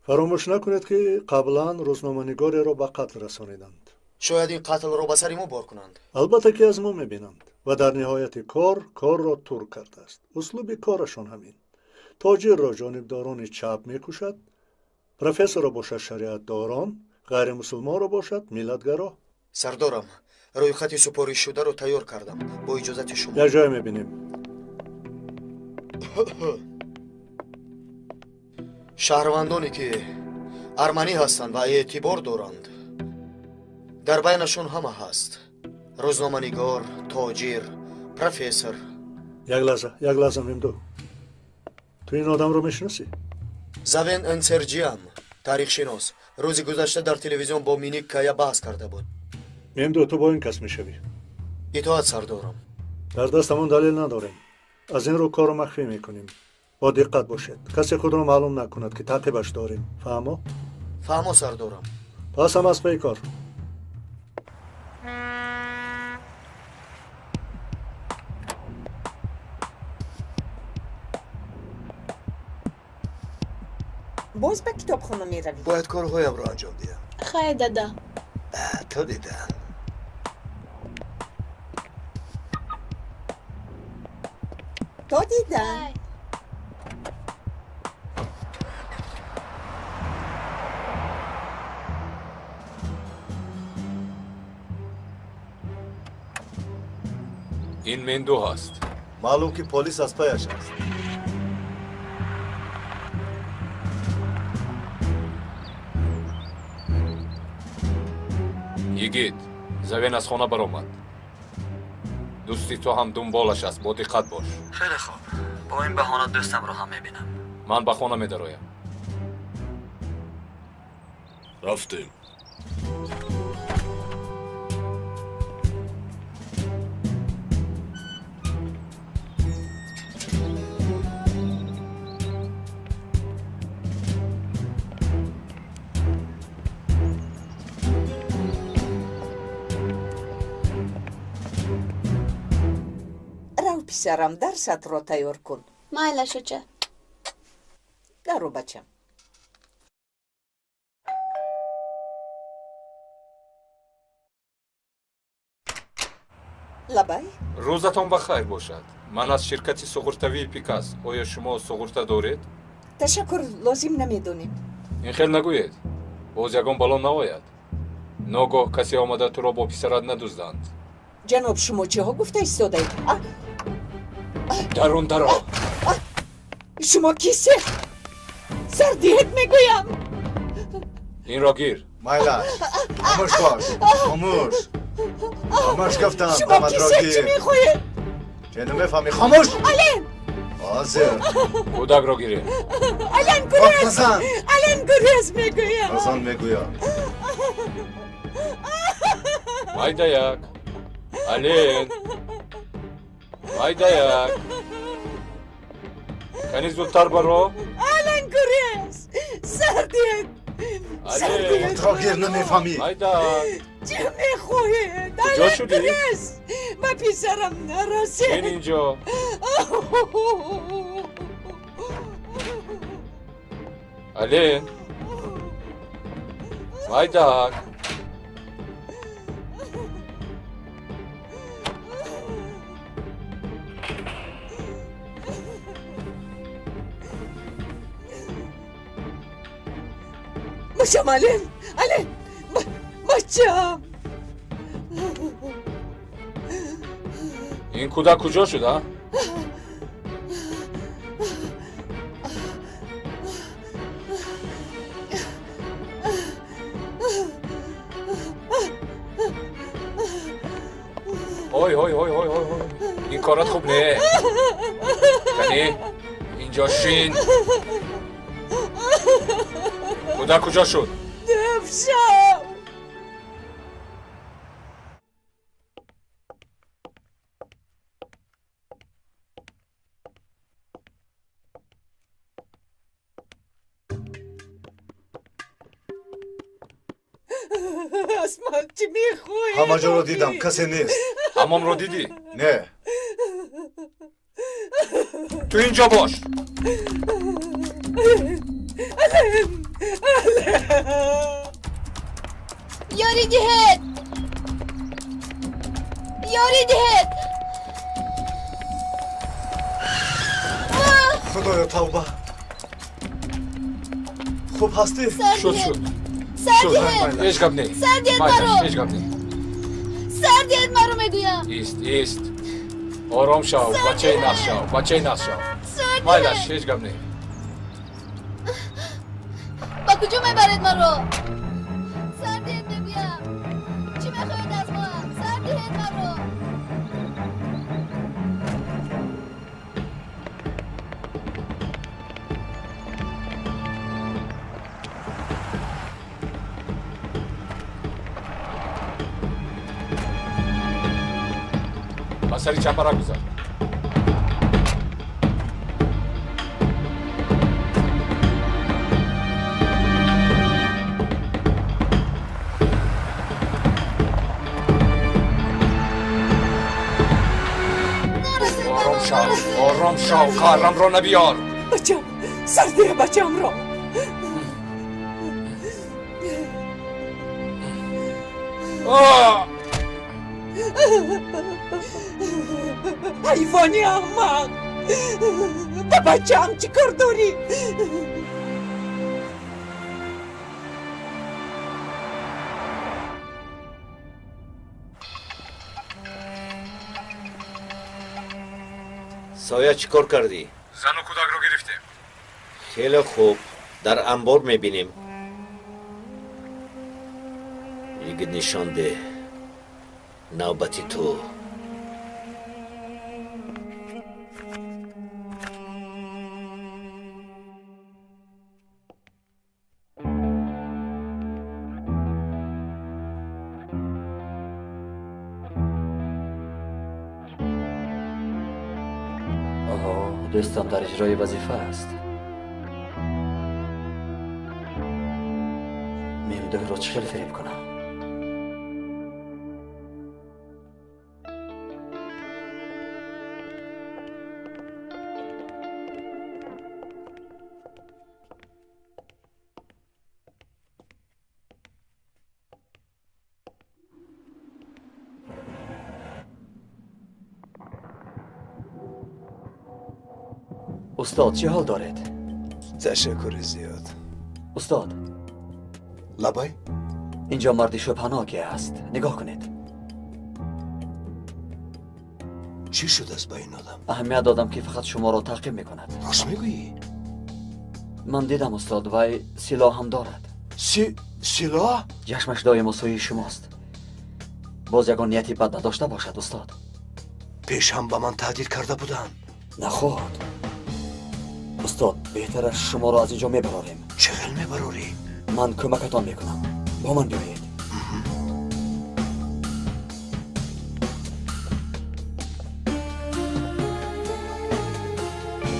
[SPEAKER 10] Фаромӯш накунед, ки қаблан рӯзноманигореро ба қатл расониданд.
[SPEAKER 11] Шояд ин қатлро ба сари мо бор кунанд.
[SPEAKER 10] Албатта, ки аз мо мебинанд ва дар ниҳояти кор корро турк кардааст. Услуби корашон ҳамин. Тоҷирро ҷонибдорони чап мекушад, профессорро бошад шариатдорон, Ғайримусулмонро бошад миллатгаро.
[SPEAKER 11] Сардорам, рӯйхати супоришшударо тайёр кардам. Бо иҷозати шумо.
[SPEAKER 10] Як ҷое мебинем.
[SPEAKER 11] Шаҳрвандоне ки арманӣ ҳастанд ва эътибор доранд, дар байнашон ҳама ҳаст: рӯзноманигор, тоҷир, профессор.
[SPEAKER 10] Як лаҳза, як лаҳза, Мемду. Ту ин одамро мешиносӣ?
[SPEAKER 11] Завен Энсерҷиан, таърихшинос, рӯзи гузашта дар телевизион бо Миник Кая баҳс карда буд.
[SPEAKER 10] Мемду, ту бо ин кас мешавӣ.
[SPEAKER 11] Итоат, сардорам.
[SPEAKER 10] Дар дастамон далел надорем. Аз ин рӯ корро махфӣ мекунем. Бо диққат бошед. Касе худро маълум накунад, ки таъқибаш дорем. Фаҳмо?
[SPEAKER 11] Фаҳмо, сардорам.
[SPEAKER 10] Пас ҳам аз паи кор.
[SPEAKER 13] Боз ба китобхона меравӣ?
[SPEAKER 2] Бояд корҳоямро анҷом диҳам.
[SPEAKER 18] Хайр, дада.
[SPEAKER 2] То дидан.
[SPEAKER 13] То дидан.
[SPEAKER 20] Ин Менду ҳаст.
[SPEAKER 9] Маълум ки полис аз паяш аст.
[SPEAKER 20] Йигит, Завен аз хона баромад. Дӯсти ту ҳам дунболаш аст, бо диққат бош.
[SPEAKER 1] Хеле хуб. Бо ин баҳона дӯстамро ҳам мебинам.
[SPEAKER 20] Ман ба хона медароям.
[SPEAKER 15] Рафтем.
[SPEAKER 13] Писарам, дарсатро тайёр кун.
[SPEAKER 18] Майлаш, оча.
[SPEAKER 13] Дару, бачам. Лабай.
[SPEAKER 20] Рӯзатон ба хайр бошад. Ман аз ширкати суғуртавии Пикас. Оё шумо суғурта доред?
[SPEAKER 13] Ташаккур, лозим намедонем.
[SPEAKER 20] Ин хел нагӯед. Боз ягон бало наояд. Ногоҳ касе омада туро бо писарат надузданд.
[SPEAKER 13] Ҷаноб, шумо чиҳо гуфта истодаед?
[SPEAKER 20] Дарун даро.
[SPEAKER 13] Шумо кисед? Сар диҳед, мегӯям.
[SPEAKER 20] Инро гир.
[SPEAKER 9] Майлаш, хомӯш бош, хомӯш. Хомӯш гуфтам,
[SPEAKER 13] шумо кисед, чӣ мехоҳед?
[SPEAKER 9] Чӣ намефаҳмӣ? Хомӯш!
[SPEAKER 13] Ален!
[SPEAKER 9] Ҳозир.
[SPEAKER 20] Кӯдакро гиред.
[SPEAKER 13] Ален, гурез! Ален, гурез, мегӯям.
[SPEAKER 9] Назан мегӯям.
[SPEAKER 20] Майдаяк. Ален. Майдаяк. Кани зудтар баро.
[SPEAKER 13] Ален, гурез! Сар диҳед!
[SPEAKER 20] Ален.
[SPEAKER 9] Худро гир, намефаҳмӣ.
[SPEAKER 20] Майдак.
[SPEAKER 13] Чӣ мехоҳед?
[SPEAKER 20] Куҷо
[SPEAKER 13] Ален,
[SPEAKER 20] шудӣ?
[SPEAKER 13] гурез! Ба писарам нарасед.
[SPEAKER 20] Ин инҷо. Ален. Майдак.
[SPEAKER 13] Бачам, Ален! Ален! Бачам!
[SPEAKER 20] Ин кӯдак куҷо шуд, а? Ой, ой, ой, ой, ой, ой. Ин корат хуб не. Кани, инҷо шин. Кӯдак куҷо шуд?
[SPEAKER 13] Дафшам! Аз ман чӣ мехоҳед?
[SPEAKER 9] Ҳама ҷоро дидам, касе нест.
[SPEAKER 20] Ҳамомро дидӣ?
[SPEAKER 9] Не.
[SPEAKER 20] Ту инҷо бош.
[SPEAKER 13] Ален! Ален!
[SPEAKER 18] Ёрӣ диҳед! Ёрӣ диҳед!
[SPEAKER 9] Худоё, тавба! Хуб ҳастӣ?
[SPEAKER 20] Шуд, шуд.
[SPEAKER 18] Сар диҳед.
[SPEAKER 20] Ҳеҷ гап не.
[SPEAKER 18] Сар диҳед маро.
[SPEAKER 20] Ҳеҷ гап не.
[SPEAKER 18] Сар диҳед маро мегӯям.
[SPEAKER 20] Ист, ист. Ором шав, бачаи нағз шав, бачаи нағз шав. Майлаш, ҳеҷ гап не.
[SPEAKER 18] Ба куҷо мебаред маро? Сар диҳед мегӯям. Чӣ мехоҳед аз ман? Сар диҳед маро.
[SPEAKER 20] Ба сари чапара гузар. Ором шав, ором шав, қарамро набиёр.
[SPEAKER 13] Бачам, сардия бачамро. Ҳайвони аҳмақ! Ба бачаам чӣ кор дорӣ?
[SPEAKER 5] Соя, чӣ кор кардӣ?
[SPEAKER 20] Зану кӯдакро гирифтем.
[SPEAKER 5] Хеле хуб, дар анбор мебинем. Йигит, нишон деҳ. Навбати ту.
[SPEAKER 1] Дӯстам дар иҷрои вазифа аст. Мемдӯҳро чӣ хел фиреб кунам? Устод, чӣ ҳол доред?
[SPEAKER 2] Ташаккури зиёд.
[SPEAKER 1] Устод.
[SPEAKER 2] Лабай?
[SPEAKER 1] Инҷо марди шубҳаноке аст. Нигоҳ кунед.
[SPEAKER 2] Чӣ шудааст ба ин одам?
[SPEAKER 1] Аҳамият додам, ки фақат шуморо таъқиб мекунад.
[SPEAKER 2] Рост мегӯӣ?
[SPEAKER 1] Ман дидам, устод, вай силоҳ ҳам дорад.
[SPEAKER 2] Силоҳ?
[SPEAKER 1] Ҷашмаш доимо сӯи шумост. Боз ягон нияти бад надошта бошад, устод.
[SPEAKER 2] Пеш ҳам ба ман таҳдид карда буданд.
[SPEAKER 1] Наход. Устод, беҳтараш шуморо аз инҷо мебарорем.
[SPEAKER 2] Чӣ хел мебарорӣ?
[SPEAKER 1] Ман кӯмакатон мекунам. Бо ман биёед.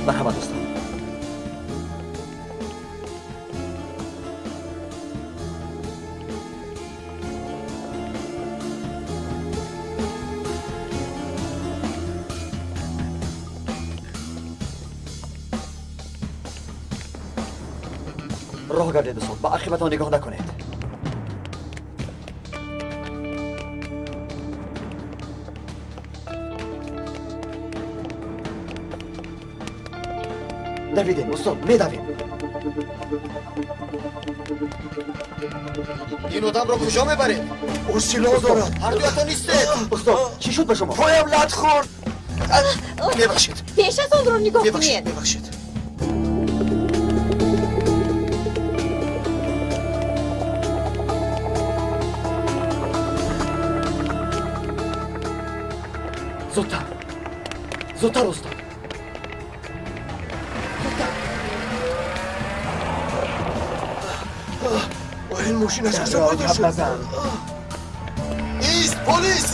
[SPEAKER 1] Марҳамат, устод. Роҳ гардед, устод, ба ақибатон нигоҳ накунед. Давидем, устод, медавем.
[SPEAKER 11] Ин одамро куҷо мебаред?
[SPEAKER 2] Ӯ силоҳ дорад.
[SPEAKER 11] Ҳардуятон истед.
[SPEAKER 1] Устод, чӣ шуд ба шумо?
[SPEAKER 2] Поям лат хӯрд. Мебахшед.
[SPEAKER 8] Пешатонро нигоҳ кунед.
[SPEAKER 2] Мебахшед.
[SPEAKER 1] Зудтар, зудтар, устод. Зудтар.
[SPEAKER 2] Ин мошин аз куҷо пайдо шуд?
[SPEAKER 11] Ист, полис!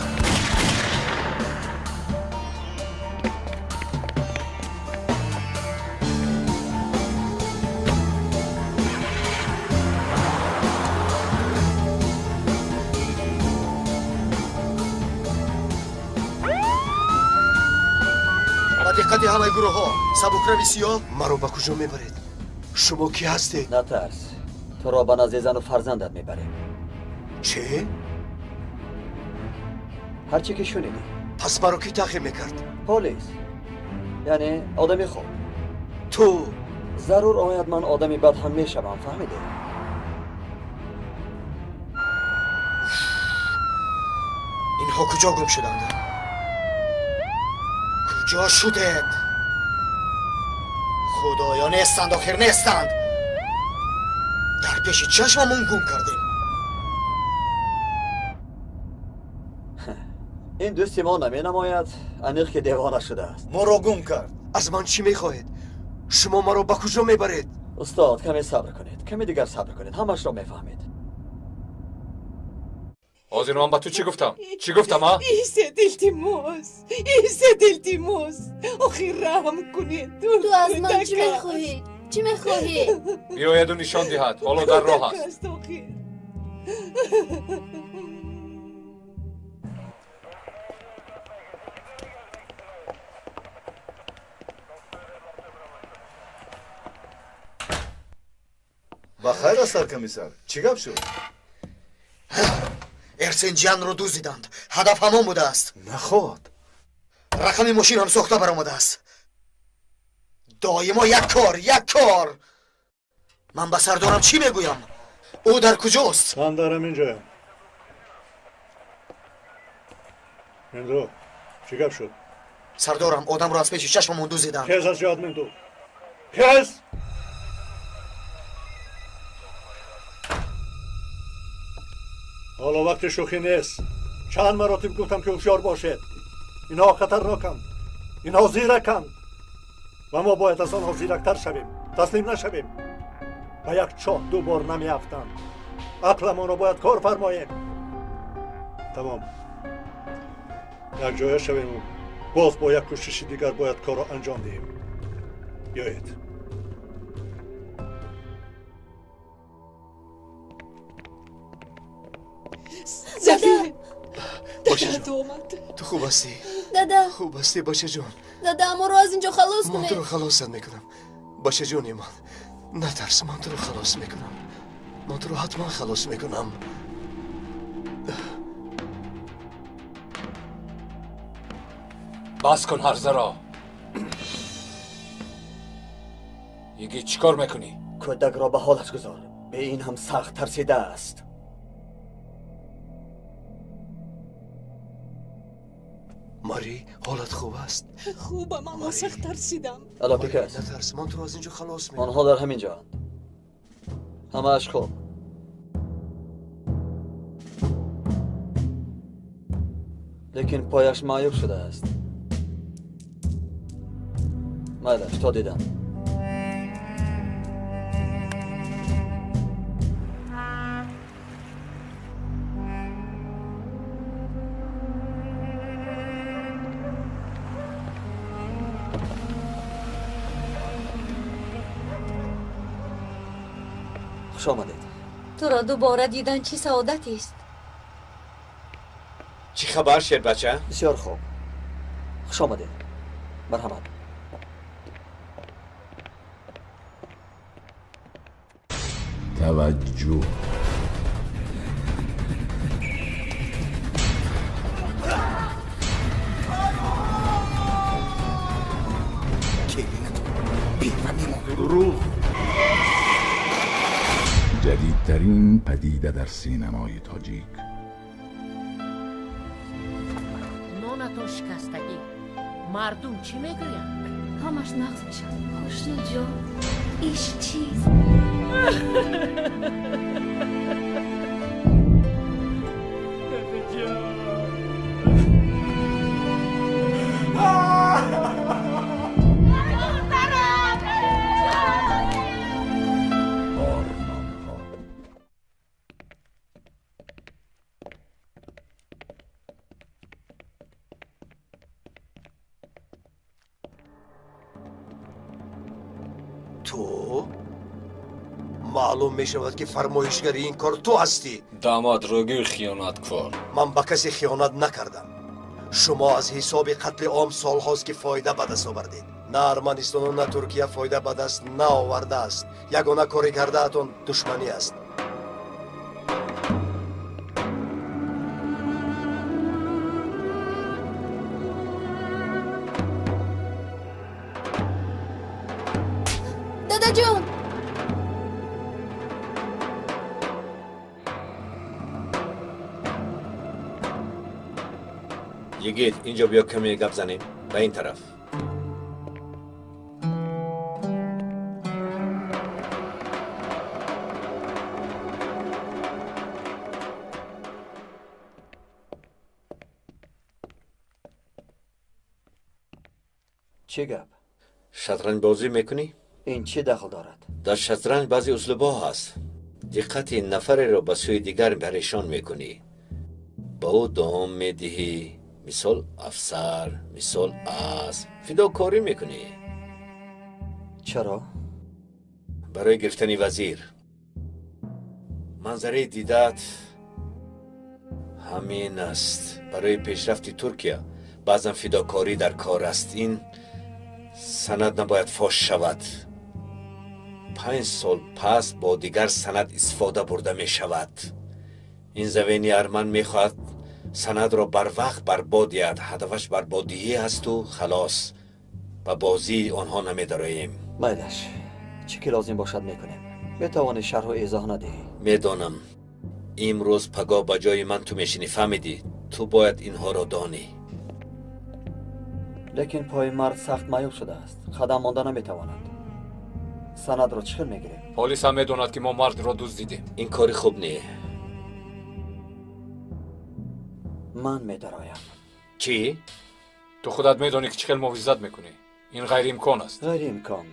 [SPEAKER 11] Диққати ҳамаи гурӯҳҳо, сабукрави сиёҳ.
[SPEAKER 2] Маро ба куҷо мебаред? Шумо кӣ ҳастед?
[SPEAKER 1] Натарс, туро ба назди зану фарзандат мебарем.
[SPEAKER 2] Чӣ?
[SPEAKER 1] Ҳар чӣ ки шунидӣ.
[SPEAKER 2] Пас маро кӣ таъқиб мекард?
[SPEAKER 1] Полис, яъне одами хуб.
[SPEAKER 2] Ту
[SPEAKER 1] зарур ояд, ман одами бад ҳам мешавам, фаҳмидӣ?
[SPEAKER 11] Инҳо куҷо гум шуданд? Куҷо шудед? Худоё, нестанд, охир нестанд. Дар пеши чашмамон гум кардем.
[SPEAKER 1] Ин дӯсти мо наменамояд, аниқ ки девона шудааст.
[SPEAKER 2] Моро гум кард. Аз ман чӣ мехоҳед? Шумо маро ба куҷо мебаред?
[SPEAKER 1] Устод, каме сабр кунед, каме дигар сабр кунед, ҳамашро мефаҳмед.
[SPEAKER 20] Ҳозир ман ба ту чӣ гуфтам? Чӣ гуфтам, а?
[SPEAKER 13] Истед, илтимос, истед, илтимос. Охир раҳм кунед.
[SPEAKER 18] Ту аз ман чӣ мехоҳӣ? Чӣ мехоҳӣ?
[SPEAKER 20] Биёяду нишон диҳад, ҳоло дар роҳ аст.
[SPEAKER 9] Ба хайр аст, саркомиссар. Чӣ гап шуд?
[SPEAKER 11] Эрсенҷианро дуздиданд. Ҳадаф ҳамон будааст.
[SPEAKER 2] Наход.
[SPEAKER 11] Рақами мошин ҳам сохта баромадааст. Доимо як кор, як кор. Ман ба сардорам чӣ мегӯям? Ӯ дар куҷост?
[SPEAKER 10] Ман дар ҳамин ҷоям. Минду, чӣ гап шуд?
[SPEAKER 11] Сардорам, одамро аз пеши чашмамон дуздиданд.
[SPEAKER 10] Хез аз ҷоят, Минду. Хез! Ҳоло вақти шӯхӣ нест. Чанд маротиб гуфтам ки ҳушёр бошед. Инҳо хатарноканд, инҳо зираканд ва мо бояд аз онҳо зирактар шавем, таслим нашавем. Ба як чоҳ ду бор намеафтанд. Ақламонро бояд кор фармоем. Тамом, якҷоя шавему боз бо як кӯшиши дигар бояд корро анҷом диҳем. Биёед.
[SPEAKER 13] Зафир,
[SPEAKER 2] бачаҷон, ту хуб ҳастӣ?
[SPEAKER 18] Дада,
[SPEAKER 2] хуб ҳастӣ, бачаҷон?
[SPEAKER 18] Дада, моро аз инҷо халос кунед.
[SPEAKER 2] Ман туро халосат мекунам, бачаҷони ман. Натарс, ман туро халос мекунам. Ман туро ҳатман халос мекунам.
[SPEAKER 20] Бас кун ҳарзаро. Йигит, чӣ кор мекунӣ?
[SPEAKER 1] Кӯдакро ба ҳолаш гузор. Бе ин ҳам сахт тарсидааст.
[SPEAKER 2] Мари, ҳолат хуб аст?
[SPEAKER 13] Хубам, аммо сахт тарсидам.
[SPEAKER 1] Ало, Пикас.
[SPEAKER 2] Натарс, ман туро аз инҷо халос мекунам.
[SPEAKER 1] Онҳо дар ҳамин ҷоанд. Ҳамааш хуб. Лекин пояш маъюб шудааст. Майлаш, то дидам. Хуш омадед.
[SPEAKER 8] Туро дубора дидан чӣ саодатест?
[SPEAKER 5] Чӣ хабар, шербача?
[SPEAKER 1] Бисёр хуб. Хуш омадед. Марҳамат.
[SPEAKER 21] Таваҷҷӯҳ.
[SPEAKER 6] Дурӯғ.
[SPEAKER 21] جدیدترین پدیده در سینمای تاجیک.
[SPEAKER 22] نونتو شکستگی. مردم چی میگویند؟
[SPEAKER 3] ҳамаш нағз мешавад. Хушнудҷон, иш чиз.
[SPEAKER 21] آرمانها.
[SPEAKER 2] Ту маълум мешавад ки фармоишгари ин кор ту ҳастӣ.
[SPEAKER 20] Дамад рӯгӯй хиёнаткор.
[SPEAKER 2] Ман ба касе хиёнат накардам. Шумо аз ҳисоби қатли ом солҳост ки фоида ба даст овардед. На Арманистону на Туркия фоида ба даст наовардааст. Ягона коре кардаатон душманӣ аст.
[SPEAKER 18] Дадаҷон!
[SPEAKER 5] Йигит, инҷо биё, каме гап занем. Ба ин тараф.
[SPEAKER 1] Чӣ гап?
[SPEAKER 5] Шатранҷбозӣ мекунӣ?
[SPEAKER 1] Ин чӣ дахл дорад?
[SPEAKER 5] Дар шатранҷ баъзе услубҳо ҳаст. Диққати нафареро ба сӯи дигар парешон мекунӣ. Ба ӯ дом медиҳӣ, мисол афсар, мисол асп. Фидокорӣ мекунӣ.
[SPEAKER 1] Чаро?
[SPEAKER 5] Барои гирифтани вазир. Манзараи дидаат ҳамин аст. Барои пешрафти Туркия баъзан фидокорӣ дар кор аст. Ин санад набояд фош шавад. 5 сол пас бо дигар санад истифода бурда мешавад. Ин Завени арман мехоҳад санадро барвақт барбод диҳад. Ҳадафаш барбоддиҳӣ ҳасту халос. Ба бозии онҳо намедароем.
[SPEAKER 1] Майлаш, чӣ ки лозим бошад мекунем. Метавонӣ шарҳу эзоҳ надиҳӣ.
[SPEAKER 5] Медонам. Имрӯз пагоҳ ба ҷои ман ту мешинӣ, фаҳмидӣ? Ту бояд инҳоро донӣ.
[SPEAKER 1] Лекин пои мард сахт маъюб шудааст. Қадам монда наметавонад. Санадро чӣ хел мегирем?
[SPEAKER 20] Полис ҳам медонад, ки мо мардро дуздидем.
[SPEAKER 5] Ин кори хуб не.
[SPEAKER 1] Ман медароям.
[SPEAKER 5] Чӣ?
[SPEAKER 20] Ту худат медонӣ, ки чӣ хел муҳофизат мекунӣ. Ин ғайриимкон аст.
[SPEAKER 1] Ғайриимкон.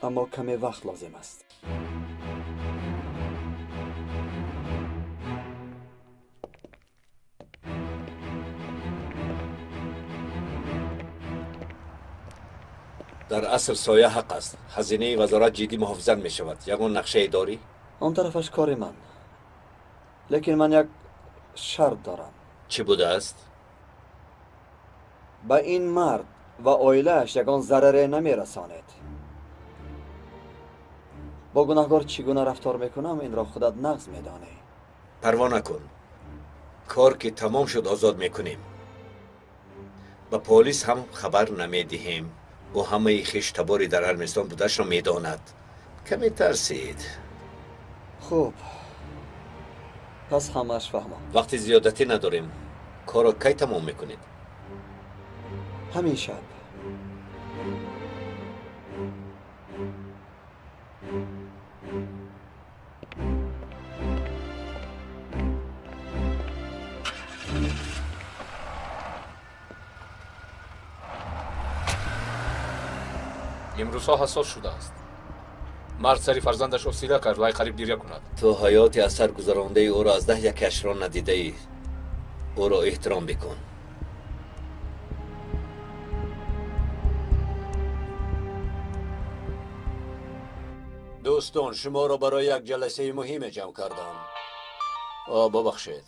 [SPEAKER 1] Аммо каме вақт лозим аст.
[SPEAKER 5] Дар асл соя ҳақ аст. Хазинаи вазорат ҷиддӣ муҳофизат мешавад. Ягон нақшае дорӣ?
[SPEAKER 1] Он тарафаш кори ман. Лекин ман як шарт дорам.
[SPEAKER 5] Чӣ будааст?
[SPEAKER 1] Ба ин мард ва оилааш ягон зараре намерасонед. Бо гунаҳгор чӣ гуна рафтор мекунам, инро худат нағз медонӣ.
[SPEAKER 5] Парво накун. Кор ки тамом шуд, озод мекунем. Ба полис ҳам хабар намедиҳем. Ӯ ҳамаи хештабори дар Арманистон будашро медонад. Каме тарсид.
[SPEAKER 1] Хуб, пас ҳамааш фаҳмам.
[SPEAKER 5] Вақти зиёдатӣ надорем. Корро кай тамом мекунед?
[SPEAKER 1] Ҳамин шаб.
[SPEAKER 20] Имрӯзҳо ҳассос шудааст. Мард сари фарзандашро сила кард, вай қариб гиря кунад.
[SPEAKER 5] Ту ҳаёти аз сар гузарондаи ӯро аз 10 якашро надидаӣ. Ӯро эҳтиром бикун. Дӯстон, шуморо барои як ҷаласаи муҳиме ҷамъ кардам. Бубахшед.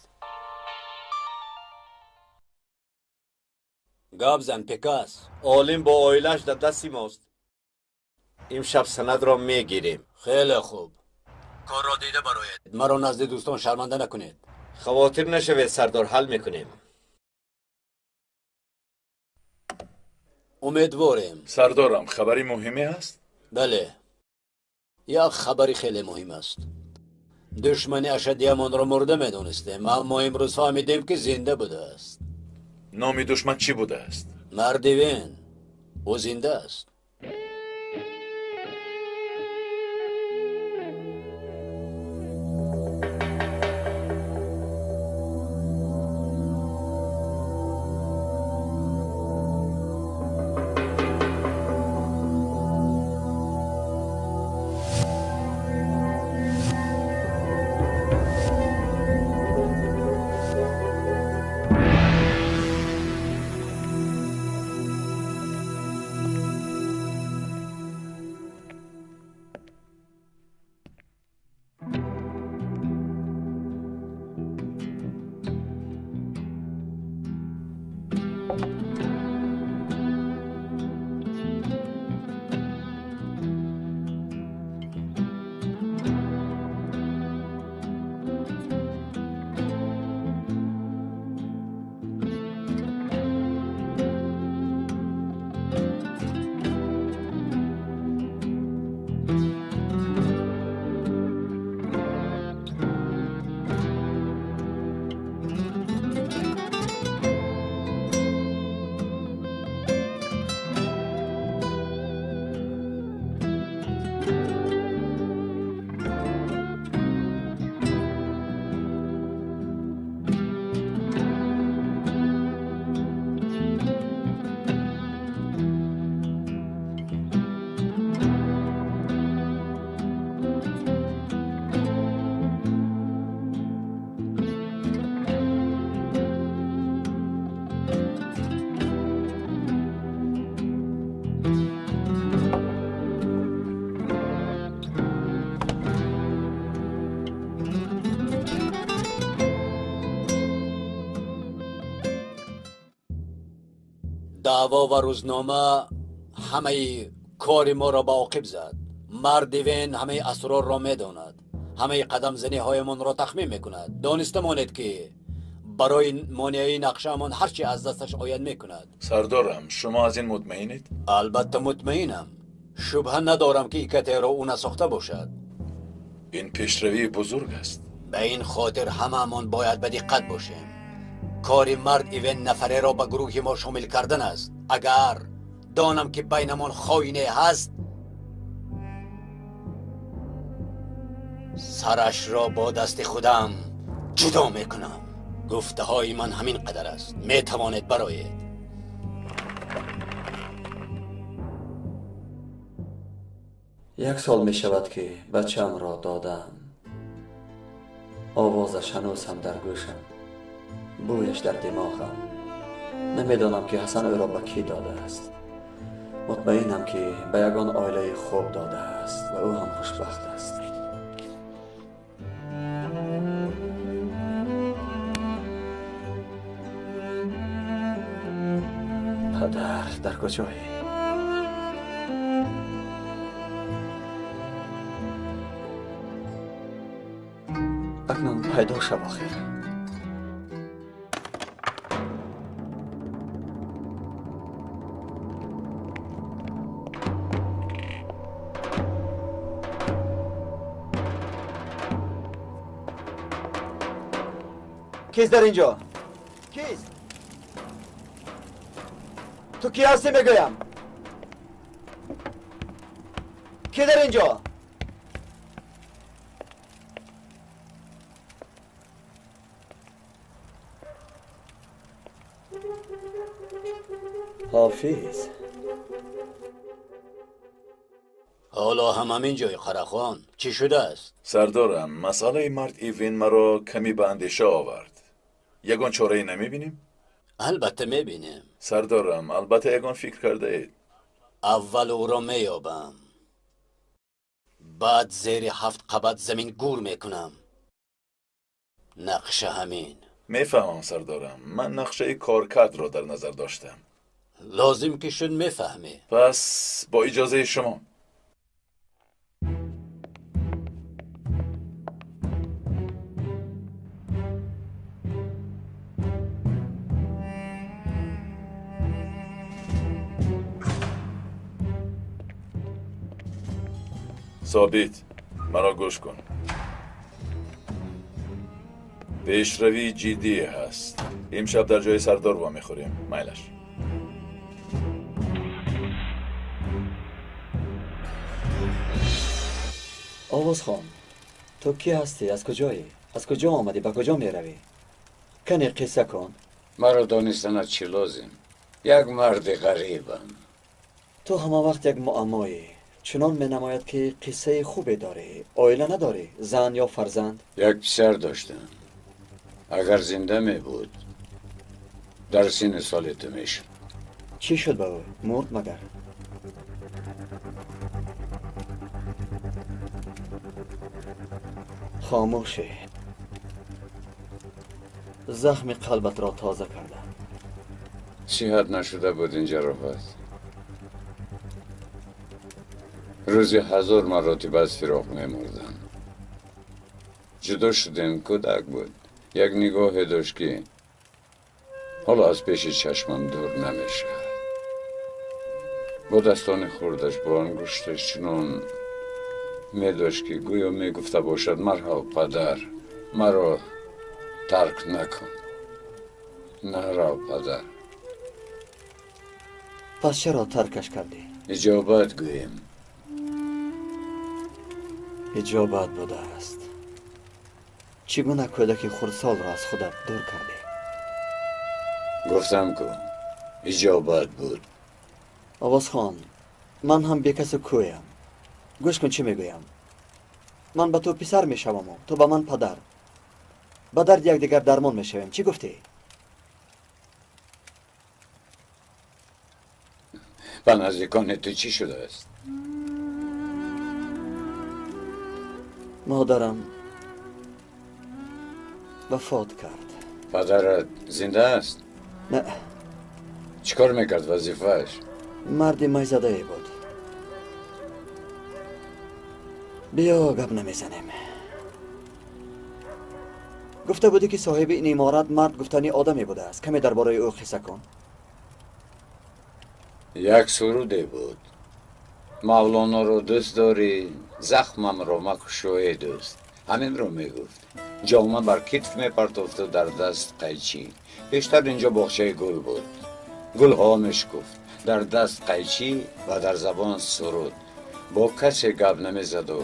[SPEAKER 5] Гап зан, Пекас. Олим бо оилааш дар дасти мост. Имшаб санадро мегирем.
[SPEAKER 4] Хеле хуб. Корро дида бароед. Маро назди дӯстон шарманда накунед.
[SPEAKER 5] Хавотир нашавед, сардор, ҳал мекунем.
[SPEAKER 4] Умедворем.
[SPEAKER 15] Сардорам, хабари муҳиме ҳаст?
[SPEAKER 4] Бале. Як хабари хеле муҳим аст. Душмани ашаддиамонро мурда медонистем, аммо имрӯз фаҳмидем, ки зинда будааст.
[SPEAKER 15] Номи душман чӣ будааст?
[SPEAKER 4] Мардивен. Ӯ зинда аст. Даъво ва рӯзнома ҳамаи кори моро ба оқиб зад. Марди Вен ҳамаи асрорро медонад, ҳамаи қадамзаниҳоямонро тахмин мекунад. Дониста монед, ки барои монеаи нақшаамон ҳар чи аз дасташ ояд мекунад.
[SPEAKER 15] Сардорам, шумо аз ин мутмаинед?
[SPEAKER 4] Албатта мутмаинам. Шубҳа надорам, ки ИКТ-ро ӯ насохта бошад.
[SPEAKER 15] Ин пешравии бузург аст.
[SPEAKER 4] Ба ин хотир ҳамаамон бояд ба диққат бошем. Кори мард Ивен нафареро ба гурӯҳи мо шомил кардан аст. Агар донам, ки байнамон хоине ҳаст, сарашро бо дасти худам ҷудо мекунам. Гуфтаҳои ман ҳамин қадар аст. Метавонед бароед.
[SPEAKER 1] Як сол мешавад, ки бачаамро додам. Овозаш ҳанӯз ҳам дар гӯшам, бӯяш дар димоғам. Намедонам, ки Ҳасан ӯро ба кӣ додааст. Мутмаинам, ки ба ягон оилаи хуб додааст ва ӯ ҳам хушбахт аст. Падар, дар куҷоӣ? Акнун пайдо шав охир. Кист дар инҷо? Кист? Ту кӣ ҳастӣ, мегӯям? Кӣ дар инҷо? Ҳофиз.
[SPEAKER 4] Ҳоло ҳам ҳамин ҷои Қарахон. Чӣ шудааст?
[SPEAKER 15] Сардорам, масъалаи мард Ивен маро каме ба андеша овард. Ягон чорае намебинем?
[SPEAKER 4] Албатта мебинем.
[SPEAKER 15] Сардорам, албатта ягон фикр кардаед.
[SPEAKER 4] Аввал ӯро меёбам, баъд зери 7 қабат замин гур мекунам. Нақша ҳамин.
[SPEAKER 15] Мефаҳмам, сардорам. Ман нақшаи коркардро дар назар доштам.
[SPEAKER 4] Лозим ки шуд, мефаҳмӣ.
[SPEAKER 15] Пас бо иҷозаи шумо. Собит, маро гӯш кун. Пешравии ҷиддие ҳаст. Имшаб дар ҷои сардор вомехӯрем. Майлаш.
[SPEAKER 1] Овозхон, ту кӣ ҳастӣ? Аз куҷоӣ? Аз куҷо омадӣ? Ба куҷо меравӣ? Кане қисса кун.
[SPEAKER 16] Маро донистанат чӣ лозим? Як марди ғарибам.
[SPEAKER 1] Ту ҳама вақт як муаммоӣ. Чунон менамояд, ки қиссаи хубе дорӣ. Оила надорӣ? Зан ё фарзанд?
[SPEAKER 16] Як писар доштам. Агар зинда мебуд, дар синни соли ту мешуд.
[SPEAKER 1] Чӣ шуд ба ӯ? Мурд магар? Хомӯшӣ. Захми қалбатро тоза кардам.
[SPEAKER 16] Сиҳат нашуда буд ин ҷароҳат. Рӯзи 1000 маротиба аз фироқ мемурдам. Ҷудо шудем, кӯдак буд. Як нигоҳе дошт, ки ҳоло аз пеши чашмам дур намешавад. Бо дастони хурдаш, бо ангушташ чунон медошт, ки гӯё мегуфта бошад: марҳабо, падар, маро тарк накун, нарав, падар.
[SPEAKER 1] Пас чаро таркаш кардӣ?
[SPEAKER 16] Иҷобат гӯем.
[SPEAKER 1] Иҷобат будааст. Чӣ гуна кӯдаки хурдсолро аз худат дур кардӣ?
[SPEAKER 16] Гуфтам ку, иҷобат буд.
[SPEAKER 1] Овозхон, ман ҳам бекасу кӯям. Гӯш кун, чӣ мегӯям. Ман ба ту писар мешаваму ту ба ман падар. Ба дарди якдигар дармон мешавем. Чӣ гуфтӣ?
[SPEAKER 16] Ба наздикони ту чӣ шудааст?
[SPEAKER 1] Модарам вафот кард.
[SPEAKER 16] Падарат зинда аст?
[SPEAKER 1] Не,
[SPEAKER 16] Чӣ кор мекард вазифааш?
[SPEAKER 1] Марди майзадае буд. Биё гап намезанем. Гуфта будӣ ки соҳиби ин иморат мард гуфтани одаме будааст. Каме дар бораи ӯ қисса кун.
[SPEAKER 16] Як суруде буд. Мавлоноро дӯст дорӣ, захмамро макушо, эй дӯст. Ҳаминро мегуфт. Ҷома бар китф мепартофту дар даст қайчӣ. Бештар инҷо боғчаи гул буд. Гулҳо мешукуфт. Дар даст қайчӣ ва дар забон суруд. Бо касе гап намезаду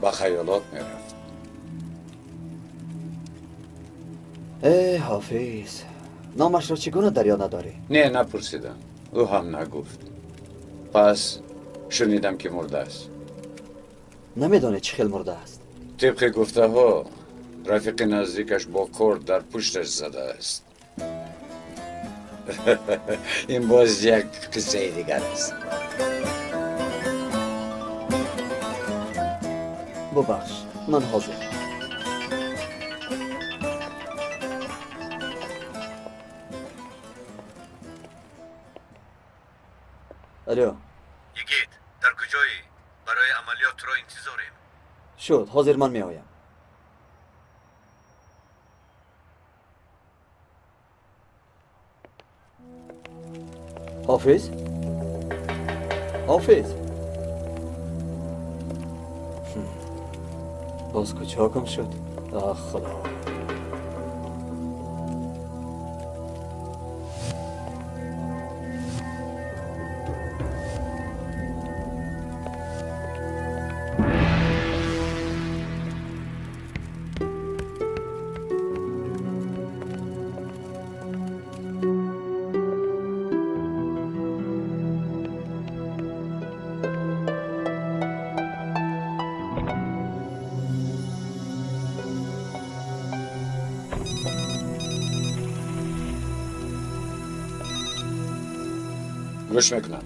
[SPEAKER 16] ба хаёлот мерафт.
[SPEAKER 1] Э, Ҳофиз, номашро чӣ гуна дар ёд надорӣ?
[SPEAKER 16] Не, напурсидам. Ӯ ҳам нагуфт. Пас шунидам ки мурдааст.
[SPEAKER 1] Намедонед чӣ хел мурдааст?
[SPEAKER 16] Тибқи гуфтаҳо, рафиқи наздикаш бо корд дар пушташ задааст. Ин боз як қиссаи дигар аст.
[SPEAKER 1] Бубахш, ман ҳозир. Алло.
[SPEAKER 5] Йигит, дар куҷоӣ? Барои амалиёт туро интизорем.
[SPEAKER 1] Шуд, ҳозир ман меоям. Ҳофиз? Ҳофиз? Боз куҷо гум шуд? Ах, Худо.
[SPEAKER 16] Гӯш мекунам.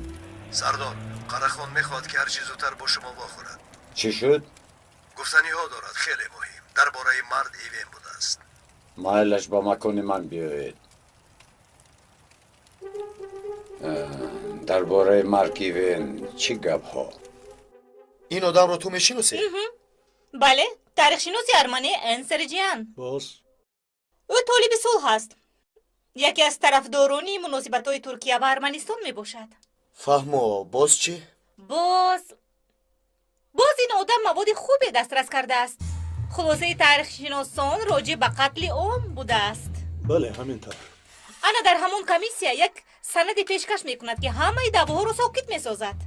[SPEAKER 2] Сардор, Қарахон мехоҳад ки ҳарчи зудтар бо шумо вохӯрад.
[SPEAKER 16] Чӣ шуд?
[SPEAKER 2] Гуфтаниҳо дорад, хеле муҳим. Дар бораи мард Ивен будааст.
[SPEAKER 16] Майлаш ба макони ман биёед. Дар бораи мард Ивен чӣ гапҳо?
[SPEAKER 11] Ин одамро ту мешиносӣ?
[SPEAKER 3] Бале, таърихшиноси арманӣ Энсерҷиан.
[SPEAKER 10] Боз?
[SPEAKER 3] Ӯ толиби сулҳ аст. Яке аз тарафдорони муносибатҳои Туркия ва Арманистон мебошад.
[SPEAKER 11] Фаҳмо, боз чӣ?
[SPEAKER 3] Боз ин одам маводи хубе дастрас кардааст. Хулосаи таърихшиносон роҷеъ ба қатли ом будааст.
[SPEAKER 10] Бале, ҳамин тавр.
[SPEAKER 3] Ана дар ҳамон комиссия як санаде пешкаш мекунад, ки ҳамаи даъвоҳоро сокит месозад.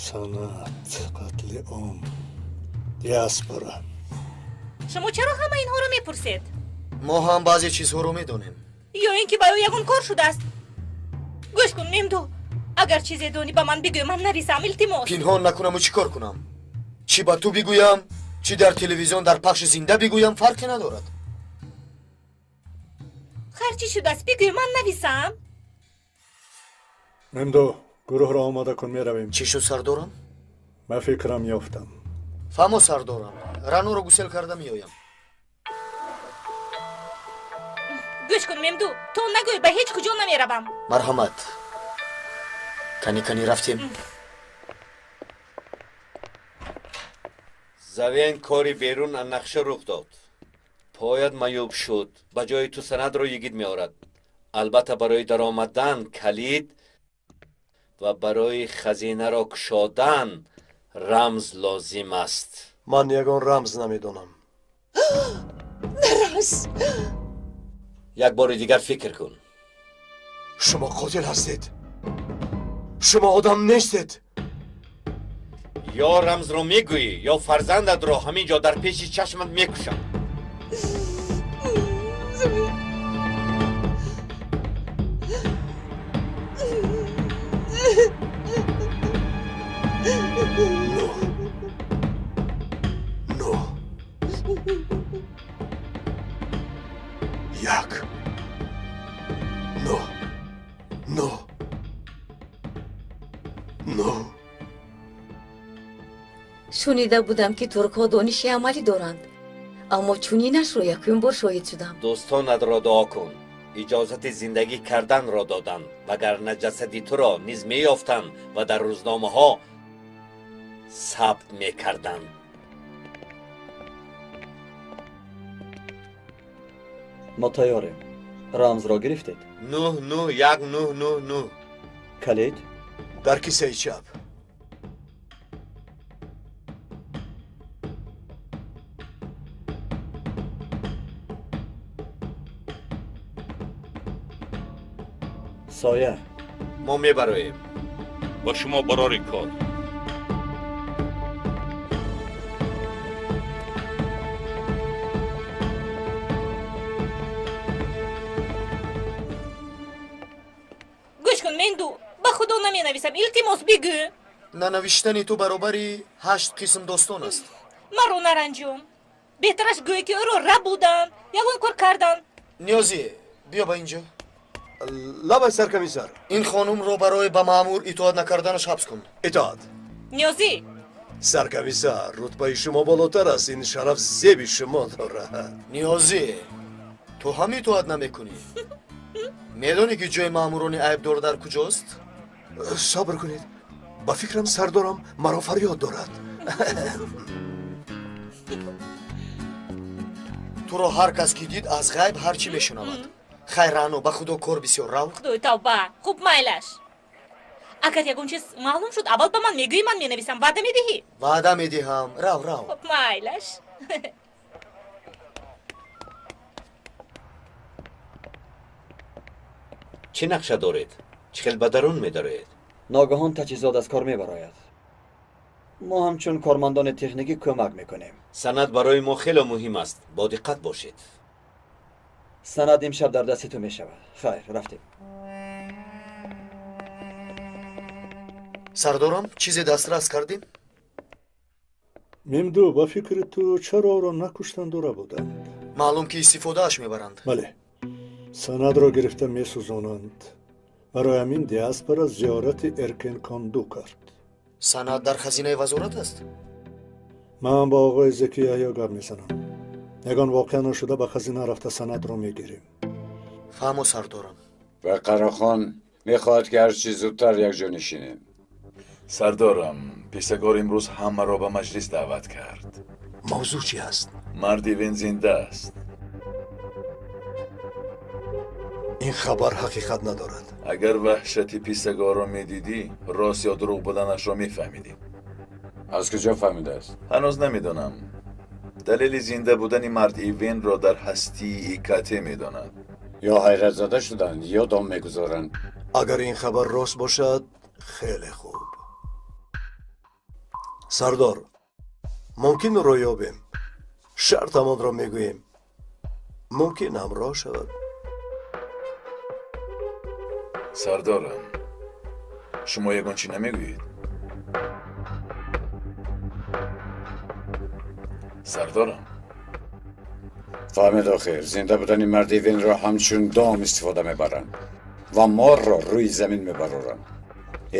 [SPEAKER 10] Санат, қатли ом, диаспора.
[SPEAKER 3] Шумо чаро ҳама инҳоро мепурсед?
[SPEAKER 11] Мо ҳам баъзе чизҳоро медонем.
[SPEAKER 3] Ё ин ки ба ӯ ягон кор шудааст? Гӯш кун, Мемду, агар чизе донӣ ба ман бигӯ, ман нависам, илтимос.
[SPEAKER 11] Пинҳон накунаму чӣ кор кунам? Чӣ ба ту бигӯям, чӣ дар телевизион дар пахши зинда бигӯям, фарқе надорад.
[SPEAKER 3] Ҳар чӣ шудааст бигӯ, ман нависам.
[SPEAKER 10] Мемду, гурӯҳро омода кун, меравем.
[SPEAKER 11] Чӣ шуд, сардорам?
[SPEAKER 10] Ман фикрам ёфтам.
[SPEAKER 11] Фаҳмо, сардорам, Раноро гусел карда меоям.
[SPEAKER 3] Гӯш кун, Мемду, то нагӯй ба ҳеҷ куҷо намеравам.
[SPEAKER 11] Марҳамат. Кани кани рафтем.
[SPEAKER 5] Завен кори берун аз нақша рух дод. Поят маъюб шуд. Ба ҷои ту санадро йигит меорад. Албатта барои даромадан калид ва барои хазинаро кушодан рамз лозим аст.
[SPEAKER 2] Ман ягон рамз намедонам.
[SPEAKER 8] Нарас!
[SPEAKER 5] Як бори дигар фикр кун.
[SPEAKER 2] Шумо қотил ҳастед. Шумо одам нестед.
[SPEAKER 5] Ё рамзро мегӯӣ, ё фарзандатро ҳамин ҷо дар пеши чашмат мекушам.
[SPEAKER 2] 9 1 9 9 9
[SPEAKER 8] Шунида будам, ки туркҳо дониши амалӣ доранд, аммо чунинашро якум бор шоҳид шудам.
[SPEAKER 5] Дӯстонатро дуо кун, иҷозати зиндагӣ карданро доданд, вагарна ҷасади туро низ меёфтанд ва дар рӯзномаҳо сабт мекарданд.
[SPEAKER 1] Мо тайёрем. Рамзро гирифтед?
[SPEAKER 5] 9 9 1 9 9 9.
[SPEAKER 1] Калид?
[SPEAKER 2] Дар кисаи чап.
[SPEAKER 1] Соя.
[SPEAKER 5] Мо мебароем.
[SPEAKER 6] Ба шумо барори кор.
[SPEAKER 3] Гӯш кун, Менду, ба худо наменависам, илтимос бигӯ.
[SPEAKER 11] Нанавиштани ту баробари 8 қисм достон аст.
[SPEAKER 3] Маро наранҷон. Беҳтараш гӯе, ки ӯро рабуданд, ягон кор карданд.
[SPEAKER 11] Ниёзӣ, биё ба инҷо.
[SPEAKER 2] Лабай, саркомиссар.
[SPEAKER 11] Ин хонумро барои ба маъмур итоат накарданаш ҳабс кун.
[SPEAKER 2] Итоат.
[SPEAKER 3] Ниёзӣ.
[SPEAKER 2] Саркомиссар, рутбаи шумо болотар аст, ин шараф зеби шумо дорад.
[SPEAKER 11] Ниёзӣ, ту ҳам итоат намекунӣ. Медонӣ, ки ҷои маъмурони айбдор дар куҷост?
[SPEAKER 2] Сабр кунед, ба фикрам сардорам маро фарёд дорад.
[SPEAKER 11] Туро ҳар кас ки дид, аз ғайб ҳар чӣ мешунавад. Хайр, Рано, ба худо кор бисёр, рав.
[SPEAKER 3] Худои тавба, хуб майлаш. Агар ягон чиз маълум шуд, аввал ба ман мегӯӣ, ман менависам. Ваъда медиҳӣ?
[SPEAKER 11] Ваъда медиҳам. Рав, рав.
[SPEAKER 3] Хуб майлаш.
[SPEAKER 5] Чӣ нақша доред? Чӣ хел ба дарун медароед?
[SPEAKER 1] Ногаҳон таҷҳизот аз кор мебарояд. Мо ҳамчун кормандони техникӣ кӯмак мекунем.
[SPEAKER 5] Санад барои мо хеле муҳим аст. Бо диққат бошед.
[SPEAKER 1] Санад имшаб дар дасти ту мешавад. Хайр, рафтем.
[SPEAKER 11] Сардорам, чизе дастрас кардем?
[SPEAKER 10] Мемду, ба фикри ту чаро ӯро накуштанду рабуданд?
[SPEAKER 11] Маълум, ки истифодааш мебаранд.
[SPEAKER 10] Бале, санадро гирифта месӯзонанд. Барои ҳамин диаспора зиёрати Эркенконду кард.
[SPEAKER 11] Санад дар хазинаи вазорат аст?
[SPEAKER 10] Ман бо оғои Зеки Яҳё гап мезанам. Ягон воқеа нашуда ба хазина рафта санадро мегирем.
[SPEAKER 11] Фаҳмо, сардорам.
[SPEAKER 16] Ва Қарахон мехоҳад, ки ҳарчи зудтар якҷо нишинем.
[SPEAKER 15] Сардорам, писагор имрӯз ҳамаро ба маҷлис даъват кард.
[SPEAKER 2] Мавзӯъ чи аст?
[SPEAKER 15] Марди Вен зинда аст.
[SPEAKER 2] Ин хабар ҳақиқат надорад.
[SPEAKER 15] Агар ваҳшати писагорро медидӣ, рост ё дурӯғ буданашро мефаҳмидӣ.
[SPEAKER 16] Аз куҷо фаҳмидааст?
[SPEAKER 15] Ҳанӯз намедонам. Далели зинда будани марди Венро дар ҳастии ИКТ медонад.
[SPEAKER 16] Ё ҳайратзада шуданд, ё дом мегузоранд.
[SPEAKER 2] Агар ин хабар рост бошад, хеле хуб. Сардор, мумкин ӯро ёбем. Шартамонро мегӯем. Мумкин ҳамроҳ шавад.
[SPEAKER 15] Сардорам, шумо ягон чӣ намегӯед? Сардорам.
[SPEAKER 16] Фаҳмед, охир зинда будани марди Венро ҳамчун дом истифода мебаранд ва морро рӯи замин мебароранд.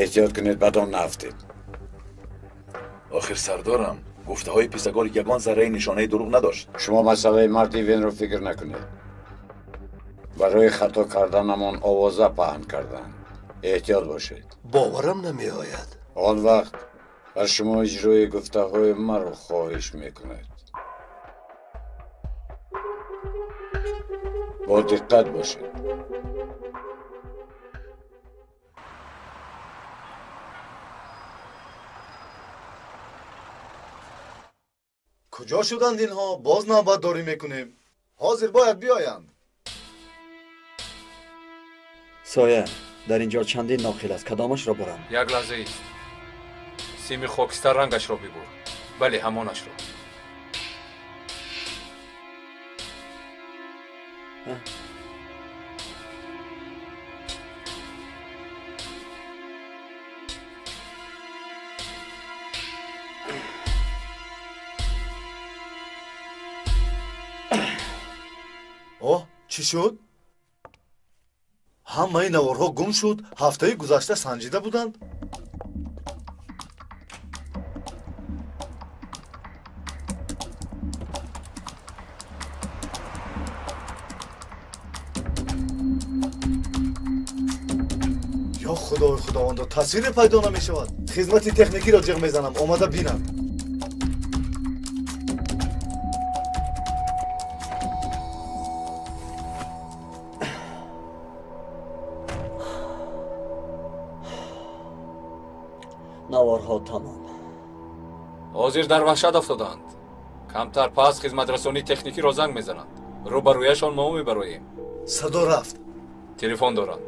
[SPEAKER 16] Эҳтиёт кунед, ба дом наафтед.
[SPEAKER 15] Охир сардорам, гуфтаҳои писагор ягон зарраи нишонаи дурӯғ надошт.
[SPEAKER 16] Шумо масъалаи марди Венро фикр накунед. Барои хато карданамон овоза паҳн карданд. Эҳтиёт бошед.
[SPEAKER 2] Боварам намеояд.
[SPEAKER 16] Он вақт аз шумо иҷрои гуфтаҳои маро хоҳиш мекунед. Бо диққат бошед.
[SPEAKER 9] Куҷо шуданд инҳо? Боз навбатдорӣ мекунем. Ҳозир бояд биёянд.
[SPEAKER 1] Соя, дар ин ҷо чандин ноқил аст. Кадомашро бурам?
[SPEAKER 20] Як лаҳза ист. Сими хокистар рангашро бибур. Бале, ҳамонашро.
[SPEAKER 9] Оҳ, чӣ шуд? Ҳамаи наворҳо гум шуд. Ҳафтаи гузашта санҷида буданд. Худои худовандо, тасвире пайдо намешавад. Хизмати техникиро ҷиғ мезанам, омада бинам.
[SPEAKER 1] Наворҳо тамом.
[SPEAKER 20] Ҳозир дар ваҳшат афтодаанд. Камтар пас хизматрасонии техникиро занг мезананд. Рӯ ба рӯяшон мо мебароем.
[SPEAKER 9] Садо рафт.
[SPEAKER 20] Телефон доранд.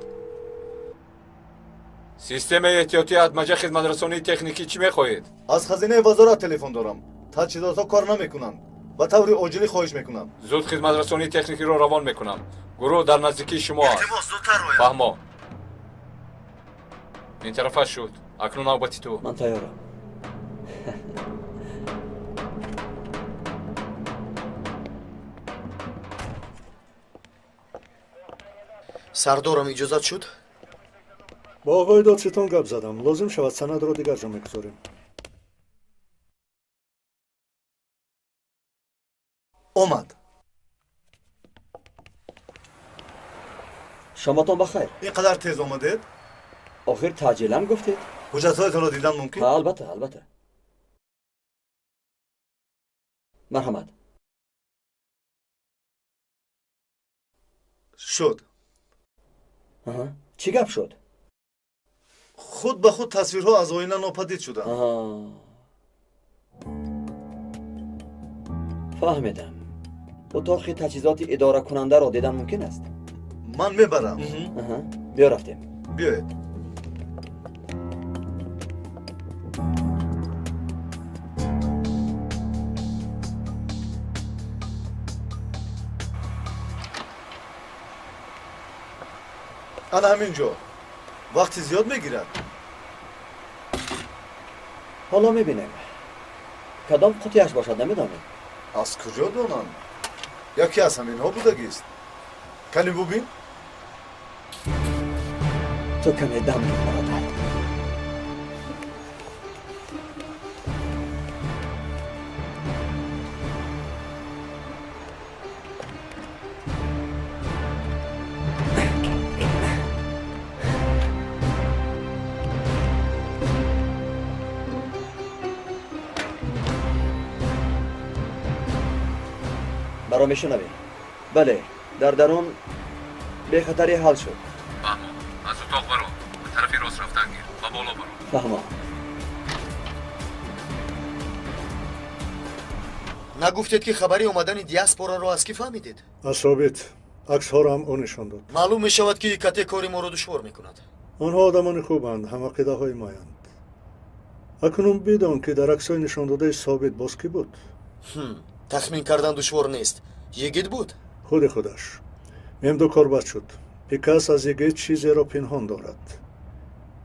[SPEAKER 20] Системаи эҳтиётии атмаҷа хизматрасонии техникӣ чӣ мехоҳед?
[SPEAKER 9] Аз хазинаи вазорат телефон дорам. Таҷҳизотҳо кор намекунанд. Ба таври оҷилӣ хоҳиш мекунам.
[SPEAKER 20] Зуд хизматрасонии техникиро равон мекунам. Гурӯҳ дар наздикии шумо аст. Фаҳмо. Ин тарафаш шуд. Акнун навбати ту.
[SPEAKER 1] Ман тайёрам.
[SPEAKER 11] Сардорам иҷозат шуд?
[SPEAKER 10] Бо оғои додситон гап задам. Лозим шавад санадро дигар ҷо мегузорем.
[SPEAKER 9] Омад.
[SPEAKER 1] Шоматон ба хайр.
[SPEAKER 9] Ин қадар тез омадед?
[SPEAKER 1] Охир таъҷилам гуфтед.
[SPEAKER 9] Ҳуҷҷатҳоятонро дидан мумкин?
[SPEAKER 1] Албатта, албатта. Марҳамат.
[SPEAKER 9] Шуд.
[SPEAKER 1] Чӣ гап шуд?
[SPEAKER 9] Худ ба худ тасвирҳо аз оина нопадид шуданд.
[SPEAKER 1] Фаҳмидам. Утоқи таҷҳизоти идоракунандаро дидан мумкин аст?
[SPEAKER 9] Ман мебарам.
[SPEAKER 1] Биё рафтем.
[SPEAKER 9] Биёед. Ана ҳамин ҷо. Вақти зиёд мегирад.
[SPEAKER 1] Ҳоло мебинем. Кадом қутияш бошад, намедонем.
[SPEAKER 9] Аз куҷо донам? Яке аз ҳаминҳо будагист. Кани бубин?
[SPEAKER 1] Ту каме дам гир, бародар. Маро мешунавӣ? Бале, дар дарун бехатарӣ ҳал шуд.
[SPEAKER 20] Фаҳмо, аз утоқ баро, ба тарафи рост рафтан гир, ба боло баро.
[SPEAKER 1] Фаҳмо.
[SPEAKER 11] Нагуфтед ки хабари омадани диаспораро аз кӣ фаҳмидед?
[SPEAKER 10] Аз Собит. Аксҳоро ҳам ӯ нишон дод.
[SPEAKER 11] Маълум мешавад ки кате кори моро душвор мекунад.
[SPEAKER 10] Онҳо одамони хубанд, ҳамақидаҳои моянд. Акнун бидон ки дар аксҳои нишондодаи Собит боз кӣ буд?
[SPEAKER 11] Тахмин кардан душвор нест. Йигит буд?
[SPEAKER 10] Худи худаш. Мемду кор бад шуд. Пикас аз йигит чизеро пинҳон дорад.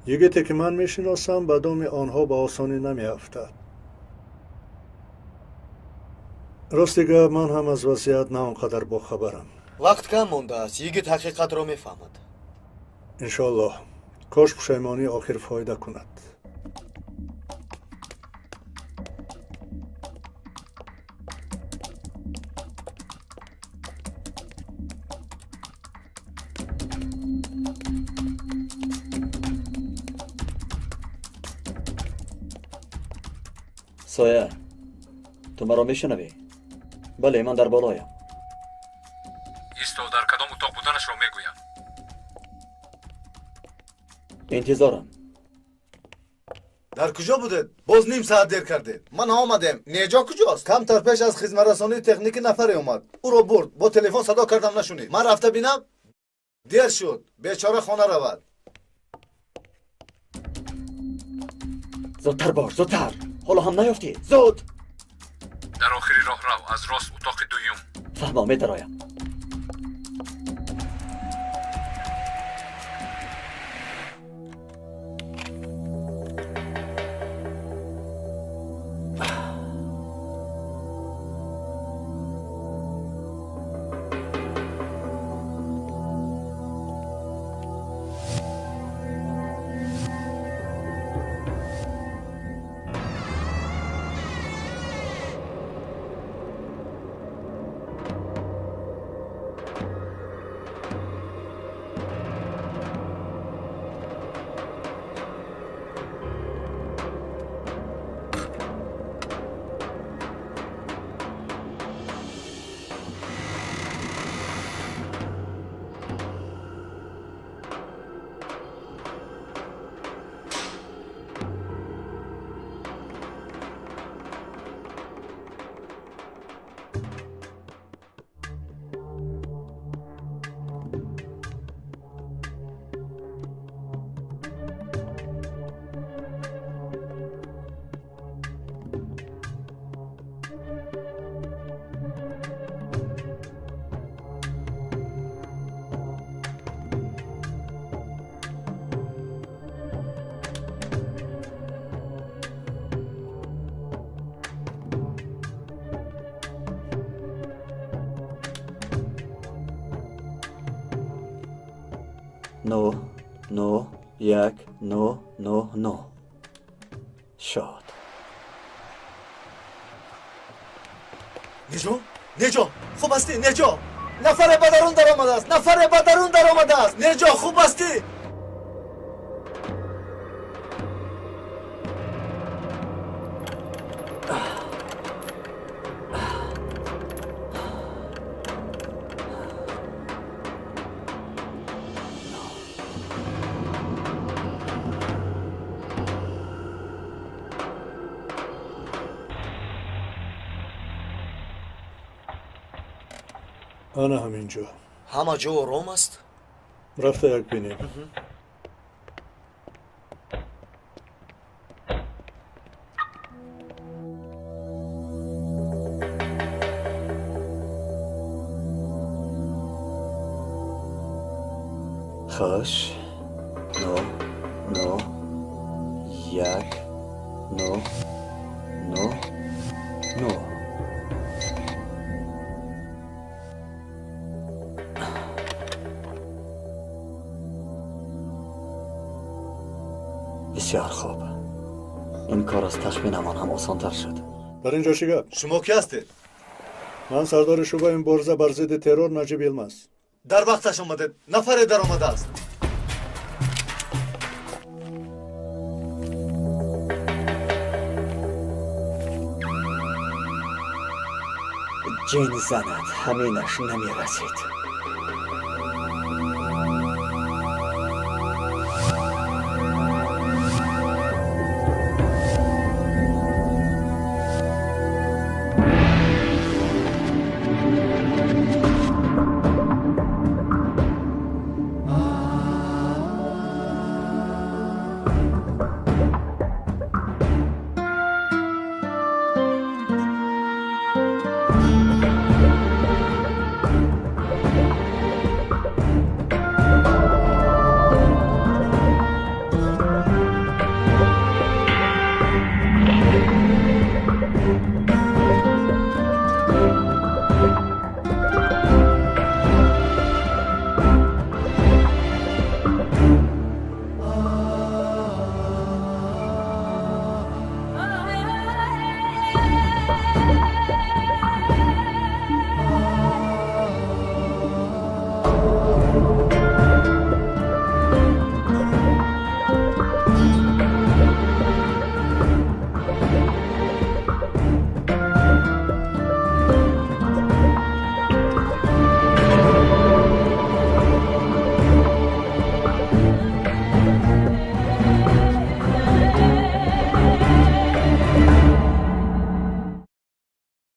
[SPEAKER 10] Йигите ки ман мешиносам, ба доми онҳо ба осонӣ намеафтад. Рости гап, ман ҳам аз вазъият на он қадар бохабарам.
[SPEAKER 11] Вақт кам мондааст. Йигит ҳақиқатро мефаҳмад.
[SPEAKER 10] Иншоаллоҳ. Кош пушаймонӣ охир фоида кунад.
[SPEAKER 1] Соя, ту маро мешунавӣ? Бале, ман дар болоям.
[SPEAKER 20] Исто, дар кадом утоқ буданашро мегӯям.
[SPEAKER 1] Интизорам.
[SPEAKER 9] Дар куҷо будед? Боз ним саат дер кардед. Ман омадем. Неҷо куҷост? Камтар пеш аз хизматрасонии техникӣ нафаре омад. Ӯро бурд. Бо телефон садо кардам, нашунид. Ман рафта бинам, дер шуд. Бечора хона равад.
[SPEAKER 1] Зудтар бош, зудтар. Ҳоло ҳам наёфтӣ. Зуд!
[SPEAKER 20] Дар охири роҳрав, аз рост утоқи дуюм.
[SPEAKER 1] Фаҳмо, медароям. 9 9 1 9 9 9 шуд.
[SPEAKER 9] Неҷо? Неҷо? Хуб ҳастӣ? Неҷо? Нафаре ба дарун даромадааст! Нафаре ба дарун даромадааст! Неҷо, хуб ҳастӣ?
[SPEAKER 10] Ана ҳамин ҷо.
[SPEAKER 11] Ҳама ҷо ором аст?
[SPEAKER 10] Рафта як бинем.
[SPEAKER 1] Хуш. 9 9 1 9 9 9. Бисёр хуб. Ин кор аз тахминамон ҳам осонтар шуд.
[SPEAKER 10] Дар ин ҷо чӣ гап?
[SPEAKER 9] Шумо кӣ ҳастед?
[SPEAKER 10] Ман сардори шӯъбаи мубориза бар зидди террор Наҷиб Йилмаз.
[SPEAKER 9] Дар вақташ омадед. Нафаре даромадааст.
[SPEAKER 1] Ҷин занад, ҳаминаш намерасид.